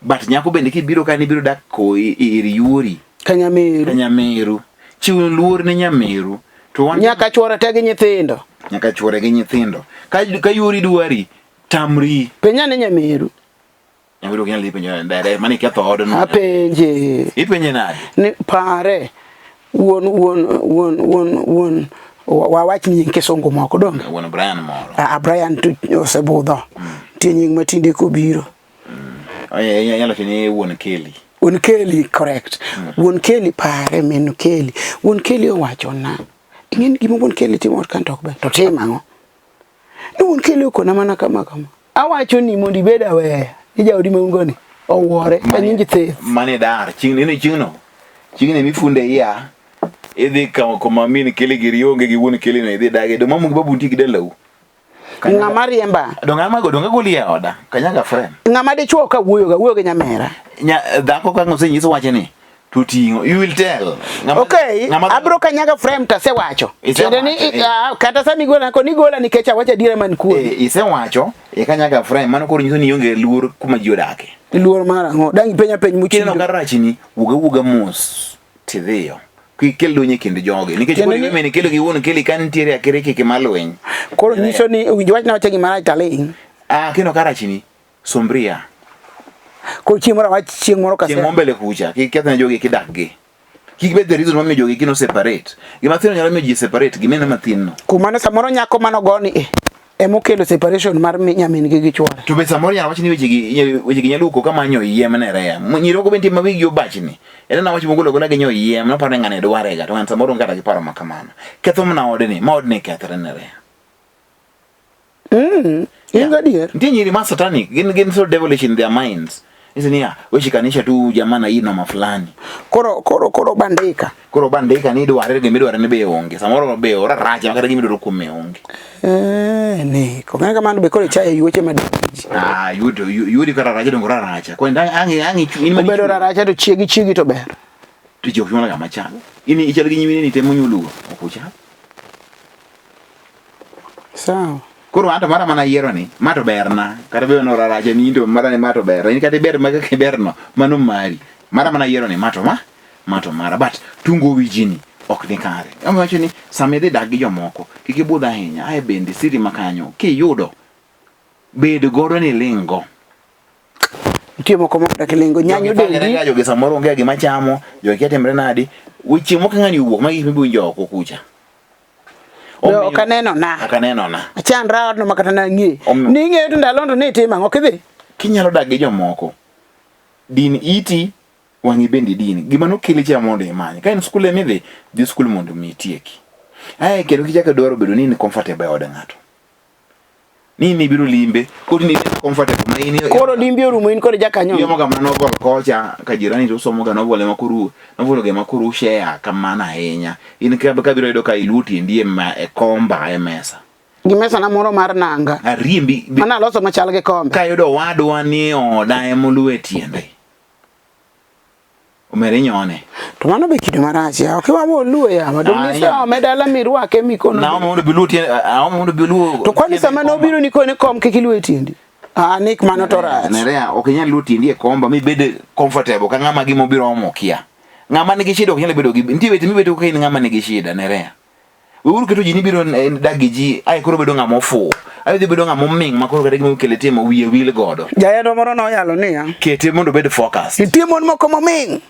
But nyako bende kibiro ka nibiro dak ko ir yuori. Ka nyameru. Ka nyameru. Chiw luor ne nyameru. To wan nyaka chuore te gi nyithindo. Nyaka chuore gi nyithindo. Ka ka yuori dwari, tamri. Penja ne nyameru. Nyameru ok nyal dhi penjo dere, mano iketho odno. Apenje. Ipenje nade? Ni pare. Wuon wuon wuon wuon wuon wawach ni nying kisungu moko donge? Wuon Brian moro. Ah, Brian to osebudho. Nitie nying matinde kobiro. Inyalo wacho ni wuon Kelly. Wuon Kelly, correct. Wuon Kelly pare min Kelly. Wuon Kelly owachona. Ing'e ni gima wuon Kelly timo ot kan to ok ber. To tim ang'o? Ni wuon Kelly okona mana kama kama. Awacho ni mondo ibed aweya. Ni jaodi ma un go ni owuore ka nyingi theth. Mane dar chieng' neno chieng'no. Chieng'no mifunde iya. Idhi kama min Kelly giri onge gi wuon Kelly no idhi dage. Do mamu gi babu nitie gi dalau. Ng'ama riemba. Donge ama go donge goli e oda. Kanyaga friend. Ng'ama dichuo ka wuoyo ga wuoyo gi nyamera. Nya dhako ka osenyiso wache ni to ting'o you will tell. Ng'ama, okay, ng'ama, abro kanyaga frame to asewacho. Tiende ni eh. Kata sama igola ko nigola nikech awacho adiera man kuomi. Eh, isewacho e kanyaga frame mano koro nyiso ni ionge luor kuma ji odake. Luor mar ang'o? Dang' ipenja penj mochido. Kineno ka rachni, wuog awuoga mos tidhiyo. Kik kel lweny e kind jogi nikech koro iwe min kelo gi wuon keli ka nitiere akirikiki mar lweny. Koro nyiso ni owinjo wachna wacha gima rach taling'. Ah, kineno ka rachni, sombria. Koro chieng' moro awach chieng' moro kase. Chieng' moro mbele kucha, kik kethne jogi kidak gi. Kik bed the reason momiyo jogi kino separate. Gima thin nyalo miyo ji separate, gimeno mathin no. Kuom mano samoro nyako mano goni e emokelo separation mar nyamin gi gi chuore. To be samoro nyalo wach ni weche gi weche gi nyalo wuok kama nyo yiem ne rea. Nyiri moko be nitie ma wigi obachni. En na wach mogolo gola gi nyo yiem, noparo ni ng'ani dware ga, to ng'ani samoro onge kata gi paro ma kamano. Ketho mana odni, ma odni kethre ne rea. In gadier. Nitie nyiri ma satanic, gin gin so devilish in their minds. Nisi niya, weshikanisha tu jamaa na hii noma fulani. Koro koro koro bandika. Koro bandika ni idware gima idware ni be onge. Samoro be oraracha makata gima idwaro kuome onge. Eh, ni ko ng'e kamano be koro ichayo yuoche madiji. Ah, yudo yudi kata racha dongo raracha. Kwa nda angi angi in ma Obedo raracha to chiegi chiegi to ber. To ji ok nyuol ga machal. In ichal gi nyimine ni temo nyulugo, ok uchal. Sawa. Koro anto mara mana yiero ni, ma to berna. Kata bedo no rarache ni into mara ni ma to berna. In kata iber ma kaka iberno, mano mari. Mara mana yiero ni ma to ma, ma to mara. But tungo wijini ok ni kare. Omiyo wacho ni sama idhi dak gi jomoko, kik ibudh ahinya. Ae bende siri ma kanyo kiyudo bed godo ni iling' go. Nitie moko ma odak lingo nyanyo Jogi dendi. Jogi samoro onge gima chamo, jogi kia timre nadi. Weche moko ng'ani owuok ma gik miwinjo oko kucha. Be ok aneno na. Ok aneno na. Achandra odno ma kata nang'e. Ni ing'eyo to ndalo to ni itimo ang'o kidhi? Kinyalo dak gi jomoko, din iti, wang'i bende idin. Gima nokeli cha mondo imany. Ka en skul ema idhi, dhi skul mondo mi itieki. Ae kendo kichako idwaro bedo ni in comfortable e od ng'ato. Ni in ibiro limbe, koro in ibiro comfortable ma in Koro limbi orumo in kod jakanyo. Iyomo ga mana novel kocha ka jirani to somo ga novel ema koro novel ga ema koro share kamano ahinya. In ka ka biro yudo ka iluo tiendi e ma e komba e mesa. Gi mesa na moro mar nanga. Ariembi Mana loso machal gi kombe. Ka yudo wadwa ni e oda ema oluo e tiende. Omera inyone. To mano be kido marach ya. Ok iwawo luo ya. Ma dong ni sa ome dala mirwake mikono. Na ome mondo bi luo tiende, aome mondo bi luo. To kwani sama nobiro ni kone kom kik iluo e tiendi. Ah, Nick mano to rach. Nerea, ok inyal luo tiendi e komba mibed comfortable ka ng'ama gima obiro omo kia. Ng'ama nigi shida ok nyal bedo gi nitie weche mibedo ka in ng'ama nigi shida Nerea. Weuru keto ji ni biro dak gi ji ae koro bedo ng'ama ofuwo. Ae dhi bedo ng'ama oming' ma koro kata gima okele timo wiye wil godo. Jayendo moro noyalo niya. Kete mondo obed focus. Nitie mon moko moming'.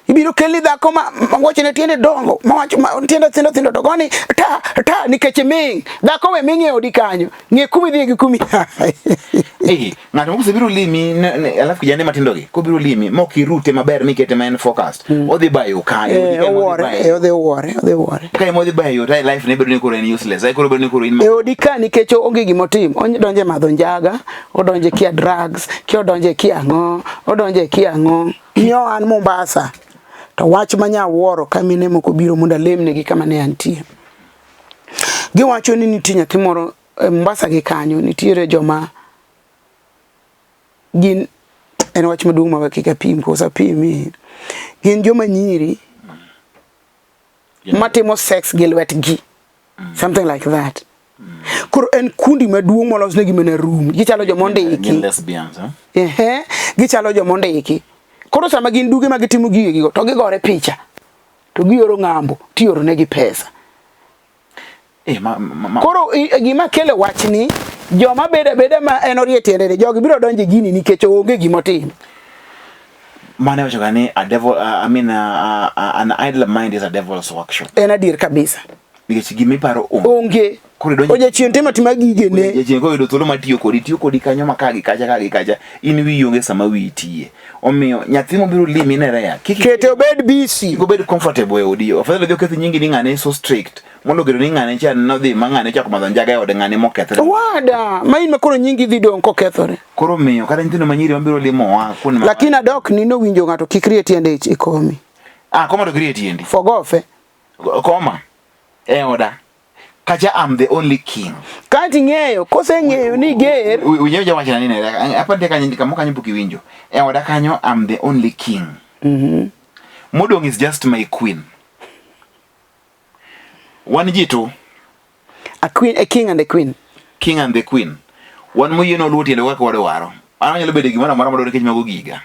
Ibiro kelni dhako ma wuochene tiende dongo, ma wacho ma tiende thindo thindo to goni ta ta nikech iming'. Dhako we ming' e odi kanyo. Ng'e kuma idhiye gi kuma iaye. Eh, ng'ato moko osebiro limi alafu kijande matindo gi kobiro limi mok irute maber mikete ma en focused mm. odhi bayo ka eh, owuore eh, odhi wuore odhi wuore ka ema odhi bayo to life ne bedo ni koro en useless ai koro bedo ni koro in e odi ka nikech onge gima otim odonje madho njaga odonje kia drugs kia odonje kia ang'o odonje kia ang'o nyo an Mombasa to wach ma nyawuoro ka mine moko biro mondo alemnegi kama ne antie giwacho ni nitie nyathi moro e Mombasa gi kanyo nitiere joma gin en wach maduong' ma kik apim kosa apimi gin joma nyiri matimo sex gi lwetgi mm. something like that mm. koro en kundi maduong' molosnegi mana room gichalo joma ondiki ehe gichalo joma ondiki koro sama gin duge ma gitimo gigegigo to gigore picha to gioro ng'ambo tioro negi pesa Eh, ma, ma, ma. Koro gima kelo wachni joma bedo abeda ma en orie tiende ni jogi biro donjo e gini nikech onge gima otim. Mane wacho ga ni a devil, I mean, an idle mind is a devil's workshop. En adier kabisa. Nikech gima iparo onge. Onge. Koro idonjo. Ojachien timo atima gigene. Jachien koyudo thuolo mar tiyo kodi, tiyo kodi kanyo ma ka gi kacha ka gi kacha, in wiyi onge sama wiyi tiye. Omiyo nyathi mobiro limi ne rea. Kik kete obed busy. Kik obed comfortable e odi. Afadhali odhi oketh nyingi ni ng'ane so strict. Mondo oketo ni ng'ane cha nodhi ma ng'ane ochako madho njaga e ode ng'ane mokethre. Wada, ma in ma koro nyingi dhi dong' kokethore. Koro miyo kata nyithindo ma nyiri mabiro limowa kuonde ma Lakini adok ni nowinjo ng'ato kik rie tiende e komi. Ah, koma to rie tiendi. Fogofe. Koma. E oda. Kacha I'm the only king. Kati ng'eyo, kose ng'eyo ni ger. Winjo jawacho na nini, apa ndeka kanyo kamo kanyo pok iwinjo. E oda kanyo I'm the only king. Mm Modong is just my queen. Wan ji to. A queen, a king and a queen. King and the queen. Wan moyie noluwo tiende kaka wadwaro. An anyalo bedo gimoro amora madwaro nikech mago giga.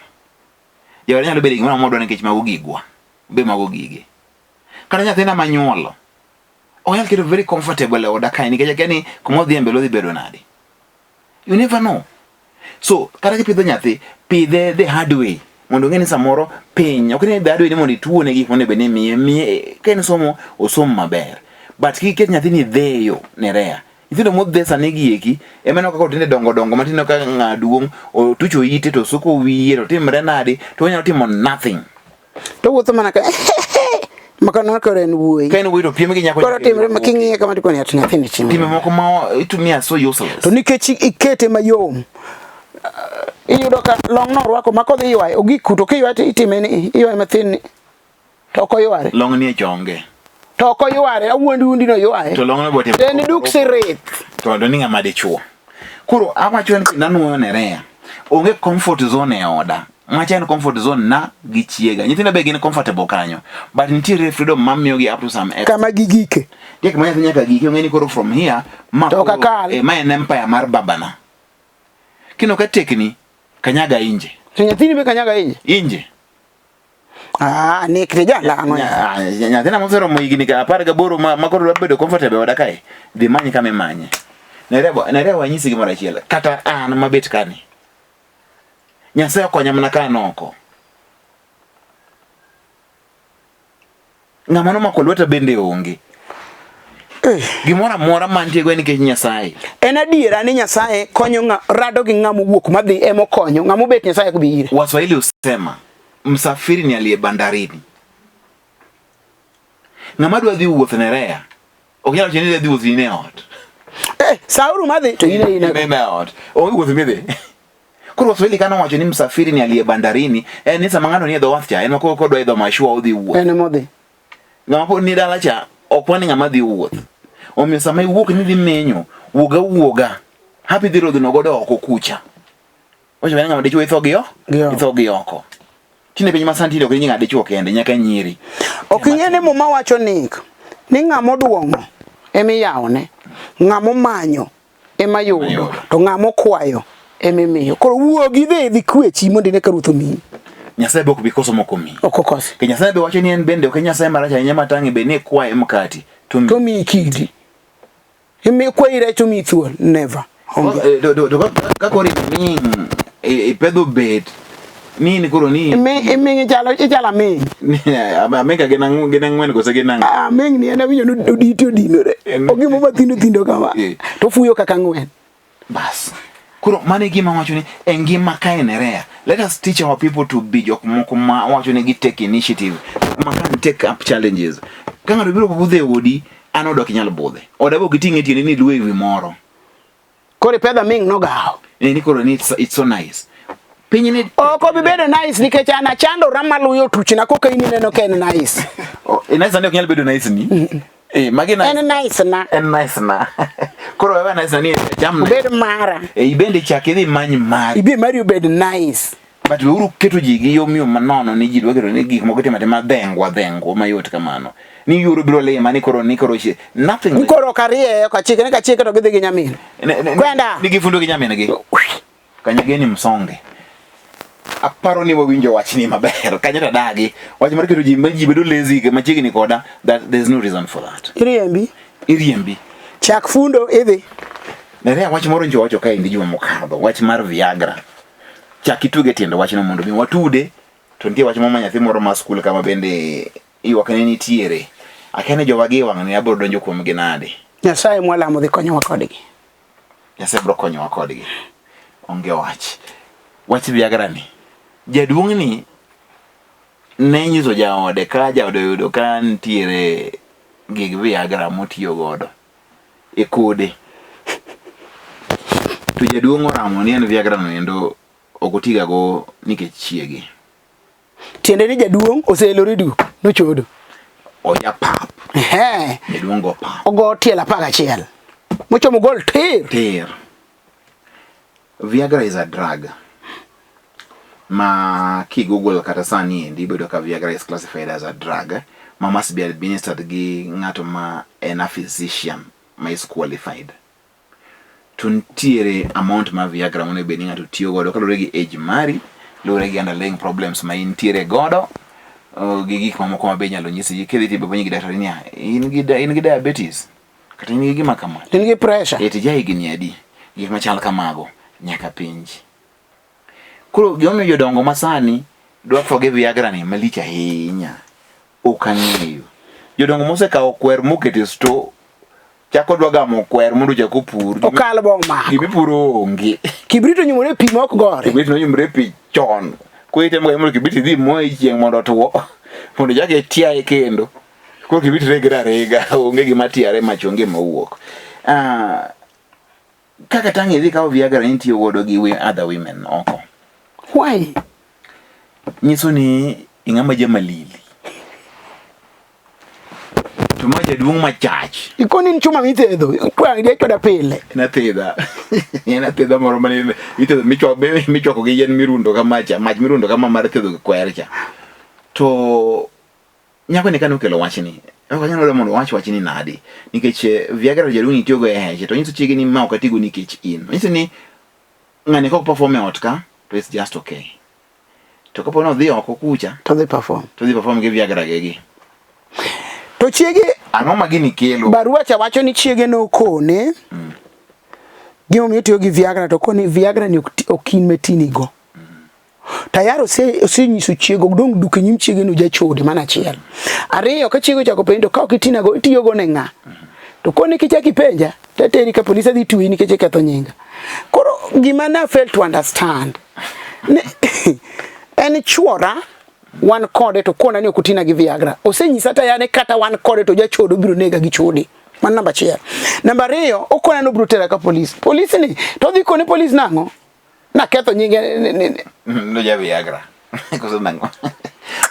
Jaoda nyalo bedo gimoro amora modwaro nikech mago gigwa. Be mago gige. Kata nyathina manyuolo. Ok anyal keto very comfortable e oda kae nikech akia ni kuma odhi e mbele odhi bedo nade. You never know. So kata kipidho nyathi, pidhe the hard way mondo ong'e ni samoro piny ok ni the hard way ni mondo ituone gik monego bed ni imiye miye ka en somo osom maber but kik iket nyathi ni dheyo ne rea nyithindo modhe sani gi eki ema ineno kaka otinde dongo dongo matin ka ng'a duong' otucho ite to osuko wiye to timre nade to onyalo timo nothing To wuotho mana ka maka koro en wuoyi. Ka en wuoyi to piem gi nyako. Koro timre ma king'iye kama tikoni ati nyathini timo. Timbe moko ma itumia so useless. To nikech ikete mayom iyudo ka long no orwako ma kodhi ywaye ogik kuto kiywaye to itime ni iywaye mathin ni to ok oyware. Long ni e chonge. To ok oyware awuondi wuondi no ywaye. To long no bote. En duk sirith. To ndo ni ng'ama dichuo. Koro awacho ni nanuoyo ne rea. Onge comfort zone e oda. Macha en comfort zone na gi chiega. Nyithindo be gin comfortable kanyo. But nitiere freedom mamiyo gi up to some extent. Kama gigike. Nitie kama nyathi nyaka gike ong'e ni koro from here ma To koro, kakal. eh, ma en empire mar babana. Kino ka tekni kanyaga inje. To nyathini be kanyaga inje. Inje. Ah, Nick ni jalang'o ya. Ah, nyathina moseromo higni ka 18 ma, ma koro dwa bedo comfortable e oda kae dhi many kama imanye Nerea wanyisi gimoro achiel kata an mabet kani Nyasaye okonya mana ka an oko ng'ama nomako lweta bende onge Eh. Gimoro amora mantie go en nikech Nyasaye. En adiera ni Nyasaye konyo ng'a rado gi ng'ama owuok madhi ema okonyo, ng'ama obet Nyasaye ok bi ire. Waswahili husema msafiri ni aliye bandarini. Ng'ama dwa dhi wuoth Nerea ok nyal wacho ni dhi wuoth in e ot. Eh, sauru madhi to in e in e ot. Onge wuoth midhi. Koro Waswahili kane owacho ni msafiri ni aliye bandarini, en ni sama ng'ato nie dho wath cha, en ma koro kodwa idho mashua odhi wuoth. En ema odhi. Ng'ama pod ni dala cha ok wan ng'ama dhi wuoth. Omiyo sama iwuok ni dhi menyo, wuog awuoga. Hapi dhi rodhno godo oko kucha. Wacho ni ng'ama dichuo itho gi itho gi oko. Tinde piny masani tinde ok ni ng'ama dichuo kende, nyaka nyiri. Ok ing'e ni Muma wacho Nick, ni ng'ama oduong'o ema iyawone, ng'ama omanyo ema yudo to ng'ama okwayo ema imiyo. Koro wuogi idhi idhi kwechi mondo ine ka Ruoth omiyi. Nyasaye be ok bi koso mok omiyi. Ok okosi. Ke Nyasaye be wacho ni en bende ok en Nyasaye marach ahinya ma tang' be ni ikwaye mkati to miyi. To miyi kidi. Imi kwayi rech omiyi thuol. Never. Onge. Eh, to ka koro iming' ipedho bet ni in koro ni Iming' ichalo ichalo aming'. Aming' ka gin ang'wen gin ang'wen kose gin ang'o? Ah, aming' ni en awinjo ni oditi odinore. Ogimo mathindo thindo kama. Eh. To ofuyo kaka ang'wen. Bas. Koro mano e gima wacho ni e ngima ka en rare. Let us teach our people to be jok moko ma wacho ni gi take initiative, ma can take up challenges. Ka ng'ato biro budho e odi, an oda ok inyal budhe. Oda be ok iting' e tiendi ni iluwe e wi moro. Koro ipedho aming' nogawo. Eh, ni koro ni it's so nice. Piny ni Ok obi bedo nice nikech an achandora maluyo tuchna koka in ineno ka en nice. Oh, e nice ni ok nyal bedo nice ni. Eh, magi nice. En nice na. En nice na. Koro wewe nice na ni cham nice. Obed mara. Eh, ibende chak idhi many mari. Ibi mari obed nice. But weuru keto ji gi yom yom manono ni ji dwa keto ni gik moko itimo atima dhengwa dhengwa mayot kamano. Ni yuoro biro lima ni koro ni koro shi nothing. Ni koro ok arieyo kachike ni kachike to gidhi gi nyamin. Kwenda. Ni gifundo gi nyamin gi. Kanyageni msonge. Aparo ni wawinjo wachni maber. Kanyo to adagi. Wach mar keto ji ji bedo lazy machiegni koda that there's no reason for that. Iriembi. Iriembi. Chak fundo idhi. Nerea wach moro njo wacho kaendi juma mokadho, wach mar Viagra. Chak ituge tiend wachno mondo mi watude. To nitie wach moro ma nyathi moro ma skul kama bende ywak ne nitiere. Akia ni jowagi wang'ni abiro donjo kuomgi nade. Nyasaye mwalamo dhi konyowa kodgi. Nyasaye biro konyowa kodgi. Onge wach. Wach Viagra ni. Jaduong'ni ne nyiso jaode ka jaode oyudo ka nitiere gig Viagra motiyo godo e kode. To jaduong' oramo ni en Viagra no endo ok otiga go nikech chiege. Tiende ni jaduong' oseelore duk, nochodo. Oja pap. Ehe. Jaduong' go pap. Ogo tielo 11. Mochomo gol tir. Tir. Viagra is a drug. Ma ki Google kata sani endi ibedo ka Viagra is classified as a drug ma must be administered gi ng'ato ma en a physician ma is qualified. To nitiere amount mar Viagra monego bed ni ng'ato tiyo godo kaluwore gi age mari, luwore gi underlying problems ma intiere godo, gi gik mamoko ma be inyalo nyisi kidhi to ipenjo gi daktari niya, in gi in gi diabetes kata in gi gima kama. In gi pressure. Eh, to ija higni adi? Gik machal kamago nyaka penji. Koro gimomiyo jodongo masani dwa tho gi Viagra ni malich ahinya ok ang'eyo. Jodongo mosekawo kwer moketo e store chako dwa gamo kwer mondo ochak opur. Okal bo omako. Gima ipuro onge. Kibrit onyumore e pi ma ok gore. Kibrit nonyumore e pi chon. Koro itemo mondo kibrit idhi moye e chieng' mondo otuo. Mondo ichak itiaye kendo. Koro kibrit regre arega, onge gima tiare mach onge mawuok. Ah, kaka tang' idhi kawo Viagra ni itiyo godo gi other women oko. Why? Nyiso ni ing'ama jamalili. To ma jaduong' machach. Ikoni in chuma mithedho, twang' di achwada pile. En athedha. En athedha moro mane ithedho michwako gi yien mirundo kama cha, mach mirundo kama mar thedho gi kwer cha. To nyako ni kane okelo wachni, ok anyal yudo mondo wach wachni nadi. Nikech eh, Viagra jaduong' itiyogo e heche, to onyiso chiege ni ma ok atigo nikech in. Onyiso ni ng'ani kok perform e ot ka, to it's just okay. To kapo ni odhi oko kucha to dhi perform. To dhi perform gi Viagra ge gi. To chiege ang'o ma gini kelo? Barua cha wacho ni chiege nokone mm. Gimomiyo otiyo gi Viagra to koni Viagra ni ok in metini go. Mm. Tayari osenyiso chiege ok dong' duk e nyim chiege no jachode mana achiel. Ariyo ka chiege ochako penjo ka ok itina go itiyo go ne ng'a? Mm. To koni kichak ipenja tateri ka polisi adhi tweyi nikech iketho nyinga. Koro gima na fail to understand ne, en chuora wan kode to kona ni ok otina gi Viagra. Osenyisa tayari kata wan kode to jachodo biro nega gi chode. Mano namba achiel. Namba ariyo, okona ni obiro tera ka polis. Polis ni to odhi kone polis nang'o? Naketho nyinge. No ja Viagra. Koso nang'o?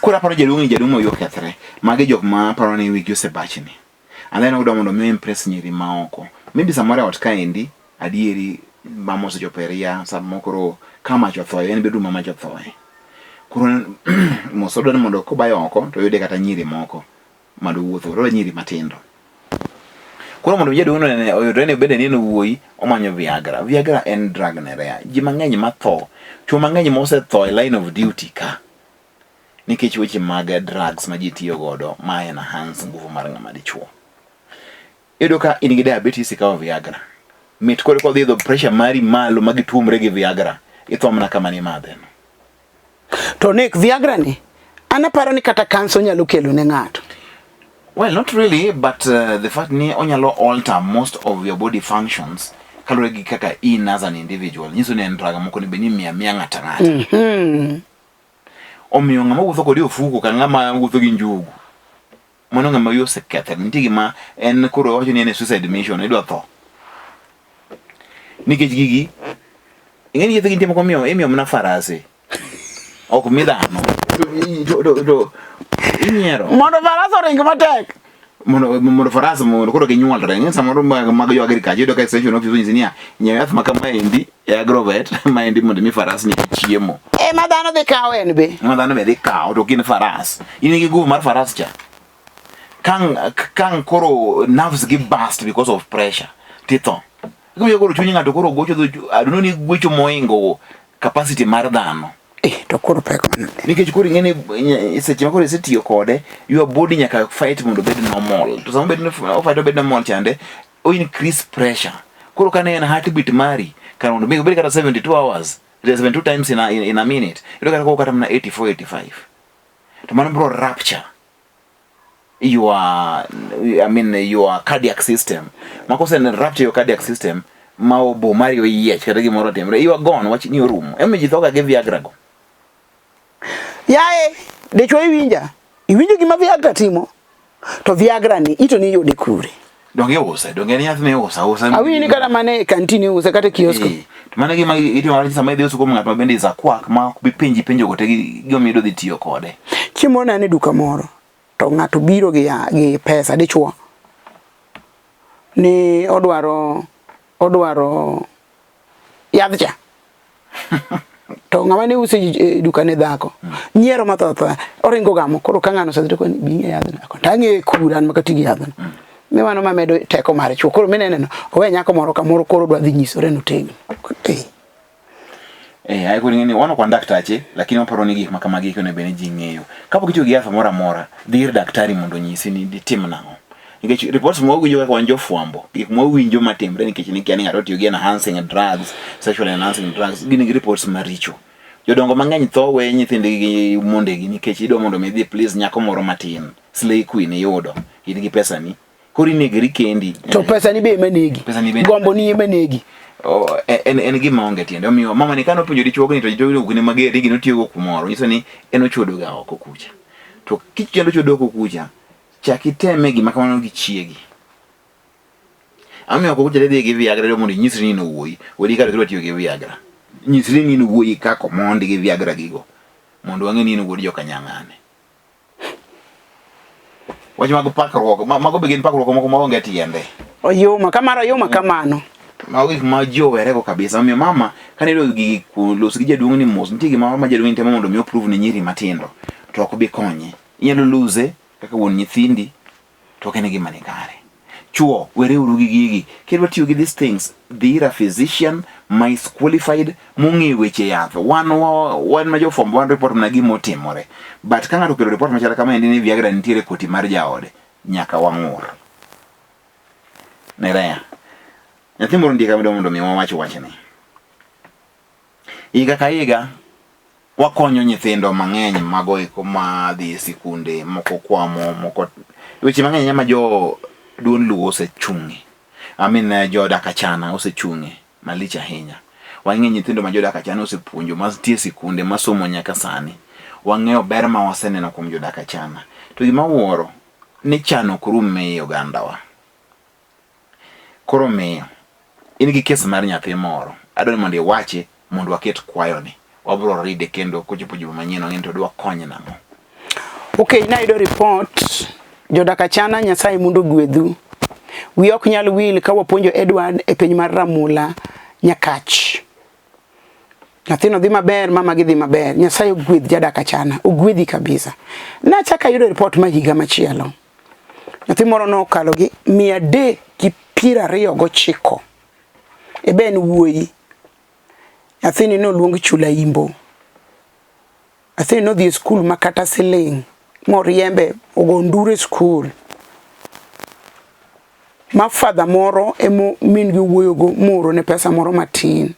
Koro aparo jaduong' ni jaduong' ma okethre. Magi jok ma aparo ni wigi osebachni. And then odwa mondo mi impress nyiri maoko. Maybe samoro e ot kaendi, adieri mama osechopo e ria, samoro koro ka mach othoye, en bedroom ma mach othoye. Koro mos odwa ni mondo kobayo oko to oyude kata nyiri moko ma dowuoth godo, odwa nyiri matindo. Koro mondo jaduong' no oyudre ni bende ni en wuoyi, omanyo Viagra. Viagra en drug ne rea. Ji mang'eny matho, chwo mang'eny mosetho e line of duty ka, nikech weche mag drugs ma ji tiyo godo ma enhance nguvu mar ng'ama dichuo. Iyudo ka in gi diabetes ikawo Viagra. Mit koro kodhi idho pressure mari malo ma gituomre gi Viagra, itho mana kama nimadhe no. To Nick, Viagra ni an aparo ni kata kansa onyalo kelo ne ng'ato. Well, not really, but the fact ni onyalo alter most of your body functions kaluwore gi kaka in as an individual. Nyiso ni en drug moko ni be ni miya miya ng'ato ang'ata. Mm -hmm. Omiyo ng'ama wuotho kodi ofuko ka ng'ama wuotho gi njugu. Mano ng'ama wiye osekethore. Nitie gima en koro wacho ni en e suicide mission, idwa tho. Nikech gigi ing'e ni yedhe gi nitie moko miyo imiyo mana farase. Ok mi dhano. To inyiero. Mondo faras oring matek. Mondo mondo faras mondo koro ginyuolre. Ing'e samoro mag mag jo agriculture iyudo ka extension office onyisi niya, nyiew yath ma kama endi e agrovet ma endi mondo mi faras ni chiemo. Ema dhano dhi kawo en be. Ema dhano be dhi kawo to gin faras. In gi nguvu mar faras cha. Kang kang koro nerves gi burst because of pressure. Titho. Kiwinjo koro chuny ng'ato koro gocho I don't know ni gwecho moingo capacity mar dhano. Eh, to koro pek manade. Nikech koro ing'e ni seche ma koro isetiyo kode, your body nyaka fight mondo obed normal. To sama obed fight obed normal chande, o increase pressure. Koro kane en heartbeat mari, kar mondo mi obed kata 72 hours, 72 times in a minute, iyudo kata koro kata mana 84, 85. To mano biro rupture your I mean your cardiac system. Ma kose rupture your cardiac system, ma obo mari oyiech kata gimoro otimre, you are gone, wach ni orumo. Emomiyo ji thoga gi Viagra go. Yaye, dichwo iwinja? Iwinjo gima Viagra timo? To Viagra ni ito ni yude kure? Donge iuse, donge en yath miuso ausa. Awinjo ni kata mana e kantin iuse kata e kiosko. Eh, to mano e gima itimo marach sama idhi uso kuom ng'at ma bende is a quack ma ok bi penji penjo go te gi gimomiyo idwa dhi tiyo kode. Chieng' moro ne an e duka moro to ng'ato biro gi, gi pesa dichuo ni odwaro odwaro yadh cha to ng'ama ne uso e duka ne dhako mm. nyiero matho tho oringo gamo koro ka ng'ano osedhi to koni bi ng'e yadhno to ang'e kura an maka ti gi yadhno mm. mi mano mamedo teko mar chuo koro minene no owe nyako moro kamoro koro dwa dhi nyisore notegno eh. Eh, ai koro ing'eni wan ok wan daktache lakini waparo ni gik ma kamagi eki onego bed ni ji ng'eyo. Kapok itiyo gi yath moro amora, dhi ir daktari mondo onyisi ni ditim nang'o. Nikech reports ma wawinjo kaka wan jofwambo, gik ma wawinjo matimre nikech nikia ni ng'ato otiyo gi enhancing drugs, sexual enhancing drugs, gin gi reports maricho. Jodongo mang'eny tho we nyithindgi gi mondegi nikech idwa mondo mi idhi please nyako moro matin, slay queen iyudo, in gi pesani, Koro inegri kendi. To pesa ni be ema negi. Pesa ni be. Gombo ni ema negi. Oh, e, en, en gima onge tiende. Omiyo mama ni kane openjo dichuogni to dichuogni ok ne mager ni gino tiyogo kumoro. Nyiso ni en ochodo ga oko kucha. To kichendo chodo oko kucha, chak iteme gima kamano gi chiegi. Amiyo oko kucha idhi gi Viagra mondo inyisri ni in owuoyi. Wedi kar kidwa tiyo gi Viagra. Nyisri ni in wuoyi kaka omondi gi Viagra gigo. Mondo wang'e ni in wuod joka Nyang'ane. Wach mag pakruok, mago be gin pakruok moko maonge tiende. Oyuma, kamaro oyuma kamano. Mago gik ma ji owerego kabisa. Omiyo mama, kane iyudo gigi los gi jaduong' ni mos, nitie gimoro ma jaduong' temo mondo mi oprove ne nyiri matindo, to ok bi konye. Inyalo lose kaka wuon nyithindi, to ok en gima ni kare. Chuo, wereuru gi gigi. Kidwa tiyo gi these things, dhi ir a physician ma is qualified, mong'eyo weche yath. Wan, wan ma jofwambo wan report mana gima otimore. But ka ng'ato okelo report machal kama endi ni Viagra nitiere e koti mar jaode, nyaka wang'ur. Nerea. Nyathi moro nitie ka midwa mondo mi wawach wachni. Higa ka higa wakonyo nyithindo mang'eny mago eko ma dhi e sikunde, moko kwamo, moko weche mang'eny ma jo duond Luo osechung'e. I mean eh, jo Dakachana osechung'e malich ahinya. Wang'eyo nyithindo ma jo Dakachana osepuonjo ma nitie e sikunde masomo nyaka sani. Wang'eyo ber ma waseneno kuom jo Dakachana. To gima wuoro ni chan ok rum ei ogandawa. Koro omiyo, in gi kes mar nyathi moro, adwa ni mondo iwache mondo waket kwayoni. Wabiro ride kendo kochopo juma manyien wang'e ni to dwa kony nang'o. Okay, nayudo report jodak Achana Nyasaye mondo ogwedhu. Wiya ok nyal wil ka wapuonjo Edward e piny mar Ramula Nyakach. Nyathino dhi maber, mama gi dhi maber. Nyasaye ogwedh jadak Achana, ogwedhi kabisa. Nachako ayudo report ma higa machielo. Nyathi moro nokalo gi 329. Ebe en wuoyi. Nyathini noluong Chula Imbo. Nyathini nodhi e skul ma kata siling' moriembe ogo nduru e skul. Ma father moro ema min gi owuoyogo moorone pesa moro matin.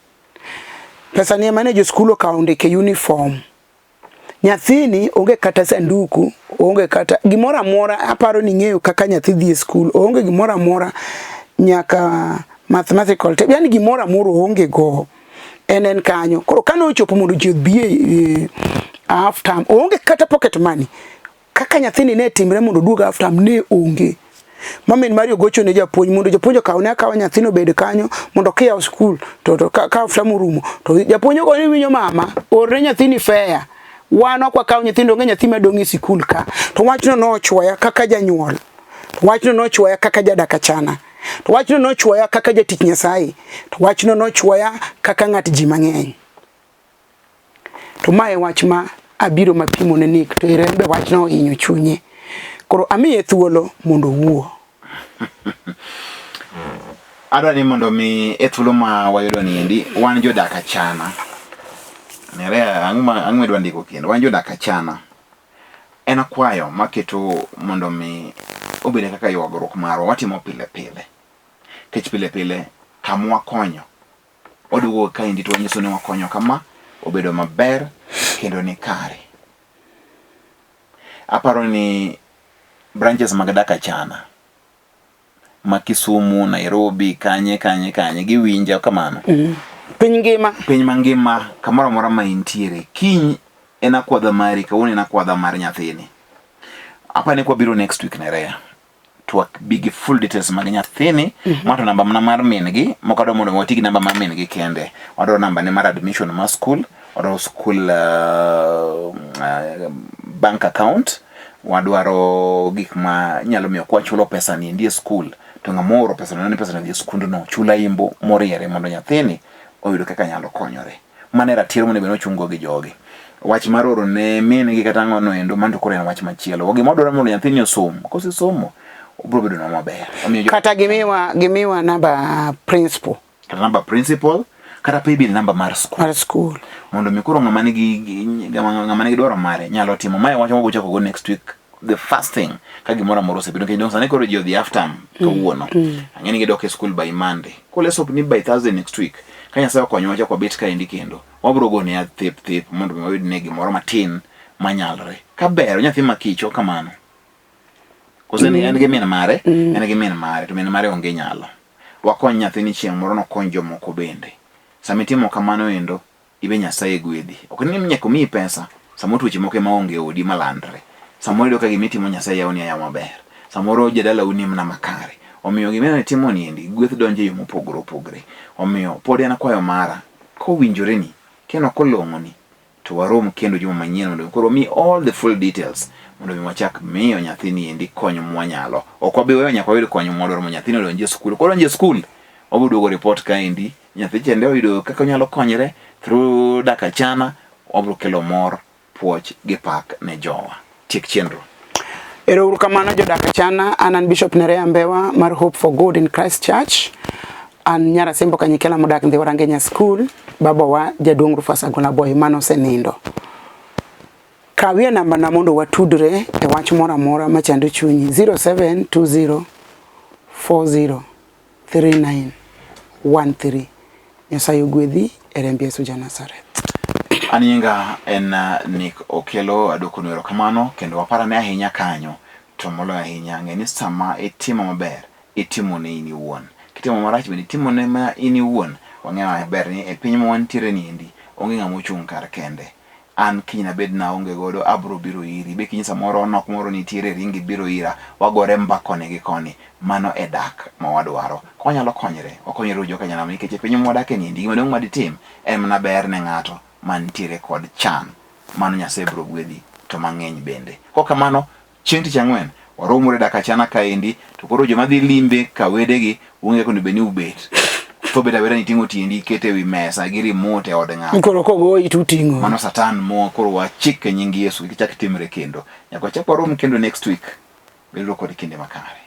Pesa ni ema ne jo skul okawo ondike uniform. Nyathini onge kata sanduku, onge kata gimoro amora, aparo ni ing'eyo kaka nyathi dhi e skul, oonge gimoro amora nyaka mathematical test, yani gimoro amora oonge go. En en kanyo. Koro kane ochopo mondo ji odhi e half term, oonge kata pocket money. Kaka nyathini ne timre mondo oduog half term ne onge. Ma min mari ogocho ne japuonj mondo japuonj okawne akawa nyathino obed kanyo mondo kiyawo skul to, to ka, ka half term orumo to japuonj ogo ni winjo mama orne nyathini fare wan ok wakaw nyithindo onge nyathi madong' e sikul ka to wachno nochwoya kaka janyuol to wachno nochwoya kaka jadak achana to wachno nochwoya kaka jatich Nyasaye to wachno nochwoya kaka ng'at ji mang'eny. To ma e wach ma abiro mapimo ne Nick to ere en be wachno ohinyo chunye. Koro amiye thuolo mondo owuo. Adwa ni mondo mi e thuolo ma wayudo ni endi wan jodak achana. Nerea, ang'o ma ang'o idwa ndiko kendo? Wan jodak achana. En akwayo maketo mondo mi obed kaka ywagruok marwa watimo pile pile. Kech pile pile kama wakonyo waduogo kaendi to wanyiso ni wakonyo kama obedo maber kendo ni kare. Aparo ni branches mag dak achana ma Kisumu, Nairobi, kanye kanye kanye giwinja kamano. Mm. Piny ngima. Piny mangima kamoro amora ma intiere. Kiny en akwadha mari, kawuono en akwadha mar nyathini. Apani kwabiro next week Nerea. To wabi gi full details mag nyathini. Mm -hmm. Ma to namba mana mar min gi, mok adwa mondo wati gi namba mar min gi kende. Wadwaro namba ne mar admission mar school, wadwaro school bank account, wadwaro gik ma nyalo miyo kwachulo pesa ni endi e school to ng'ama ooro pesa no ni pesa no dhi e skundno chula imbo moriere mondo nyathini oyud kaka nyalo konyore. Mano e ratiro monego bed ni ochung' gi jogi. Wach mar oro ne min gi kata ang'o no endo mano to koro en wach machielo. Gima wadwaro mondo nyathini osom, kosesomo obiro bedo nwa maber. Omiyo kata gimiwa gimiwa namba principal. Kata namba principal kata paybill namba mar school. Mar school. Mondo mi koro ng'ama nigi ng'ama nigi dwaro mare nyalo timo. Mae wach mwabochako go next week. The first thing ka gimoro amora osebedo nikech sani koro ji odhi half term kawuono. Ang'e ni gidok e school by Monday. Koro let's hope ni by Thursday next week ka Nyasaye okonyowa wachako wabet kaendi kendo wabiro gone yath thip thip mondo mi wayud ne gimoro matin manyalre. Ka ber nyathi ma kicho kamano. Kose ni en gi min mare, en gi min mare to min mare onge nyalo. Wakony nyathini chieng' moro nokony jomoko bende. Sama itimo kamano endo ibe Nyasaye gwedhi. Ok ni nyaka omiyi pesa, samoro tuoche moko ema onge e odi malandre. Samoro iyudo ka gima itimo Nyasaye yawoni ayawa maber. Samoro jadalau ni mana makare. Omiyo gima itimo ni endi, gweth donjo e yo mopogore opogore. Omiyo pod en kwayo mara, kowinjoreni, kendo kolong'oni, To warom kendo juma manyien mondo koro mi all the full details mondo mi wachak miyo nyathini endi kony mwanyalo. Ok wabi weyo nyaka wayud kony mwadwaro mondo nyathini odonji e skul. Kodonjo e skul, wabiro duogo report kaendi nyathi chende oyudo kaka onyalo konyre through dak achana, wabiro kelo mor, puoch gi pak ne jowa. Tiek chenro. Ero uru kamano jodak achana, an an Bishop Nerea Mbewa mar Hope for Good in Christ Church. An nyar Asembo Kanyikela modak Ndhiwa Rangenya School, babawa jaduong' Rufus Agola Boy mane osenindo. Kawie namba na mondo watudre e wach moro amora machando chunyi 0720 40 3913. Nyasaye ogwedhi e remb Yesu ja Nazareth. An nyinga en eh, Nick Okelo, adwokonu erokamano kendo waparane ahinya kanyo, to moloyo ahinya ng'e ni sama itimo maber itimo ne in iwuon, kitimo marach bende itimo ne ma in iwuon. Wang'eyo maber ni e piny ma wantiere ni endi onge ng'ama ochung' kar kende. An kiny nabed naonge godo abro biro iri, be kiny samoro nok moro nitiere ringi biro ira, wagore mba koni gi koni. Mano e dak ma wadwaro. Ka wanyalo konyre, wakonyre uru joka nyanam nikech e piny mwadake ni endi gima duong' ma ditim en mana ber ne ng'ato mantiere kod chan. Mano Nyasaye biro gwedhi to mang'eny bende. Kok kamano, Chieng' tich ang'wen waromore dak achana kaendi to koro joma dhi limbe ka wedegi unge kaka onego bed ni ubet. Tho bet abeta ni iting'o tiendi ikete ewi mesa gi remote e od ng'ato. Koro kogoyi to uting'o. Mano satan mo koro wachik e nying Yesu kik chak timre kendo. Nyaka wachak warom kendo next week. Beduru kod kinde makare.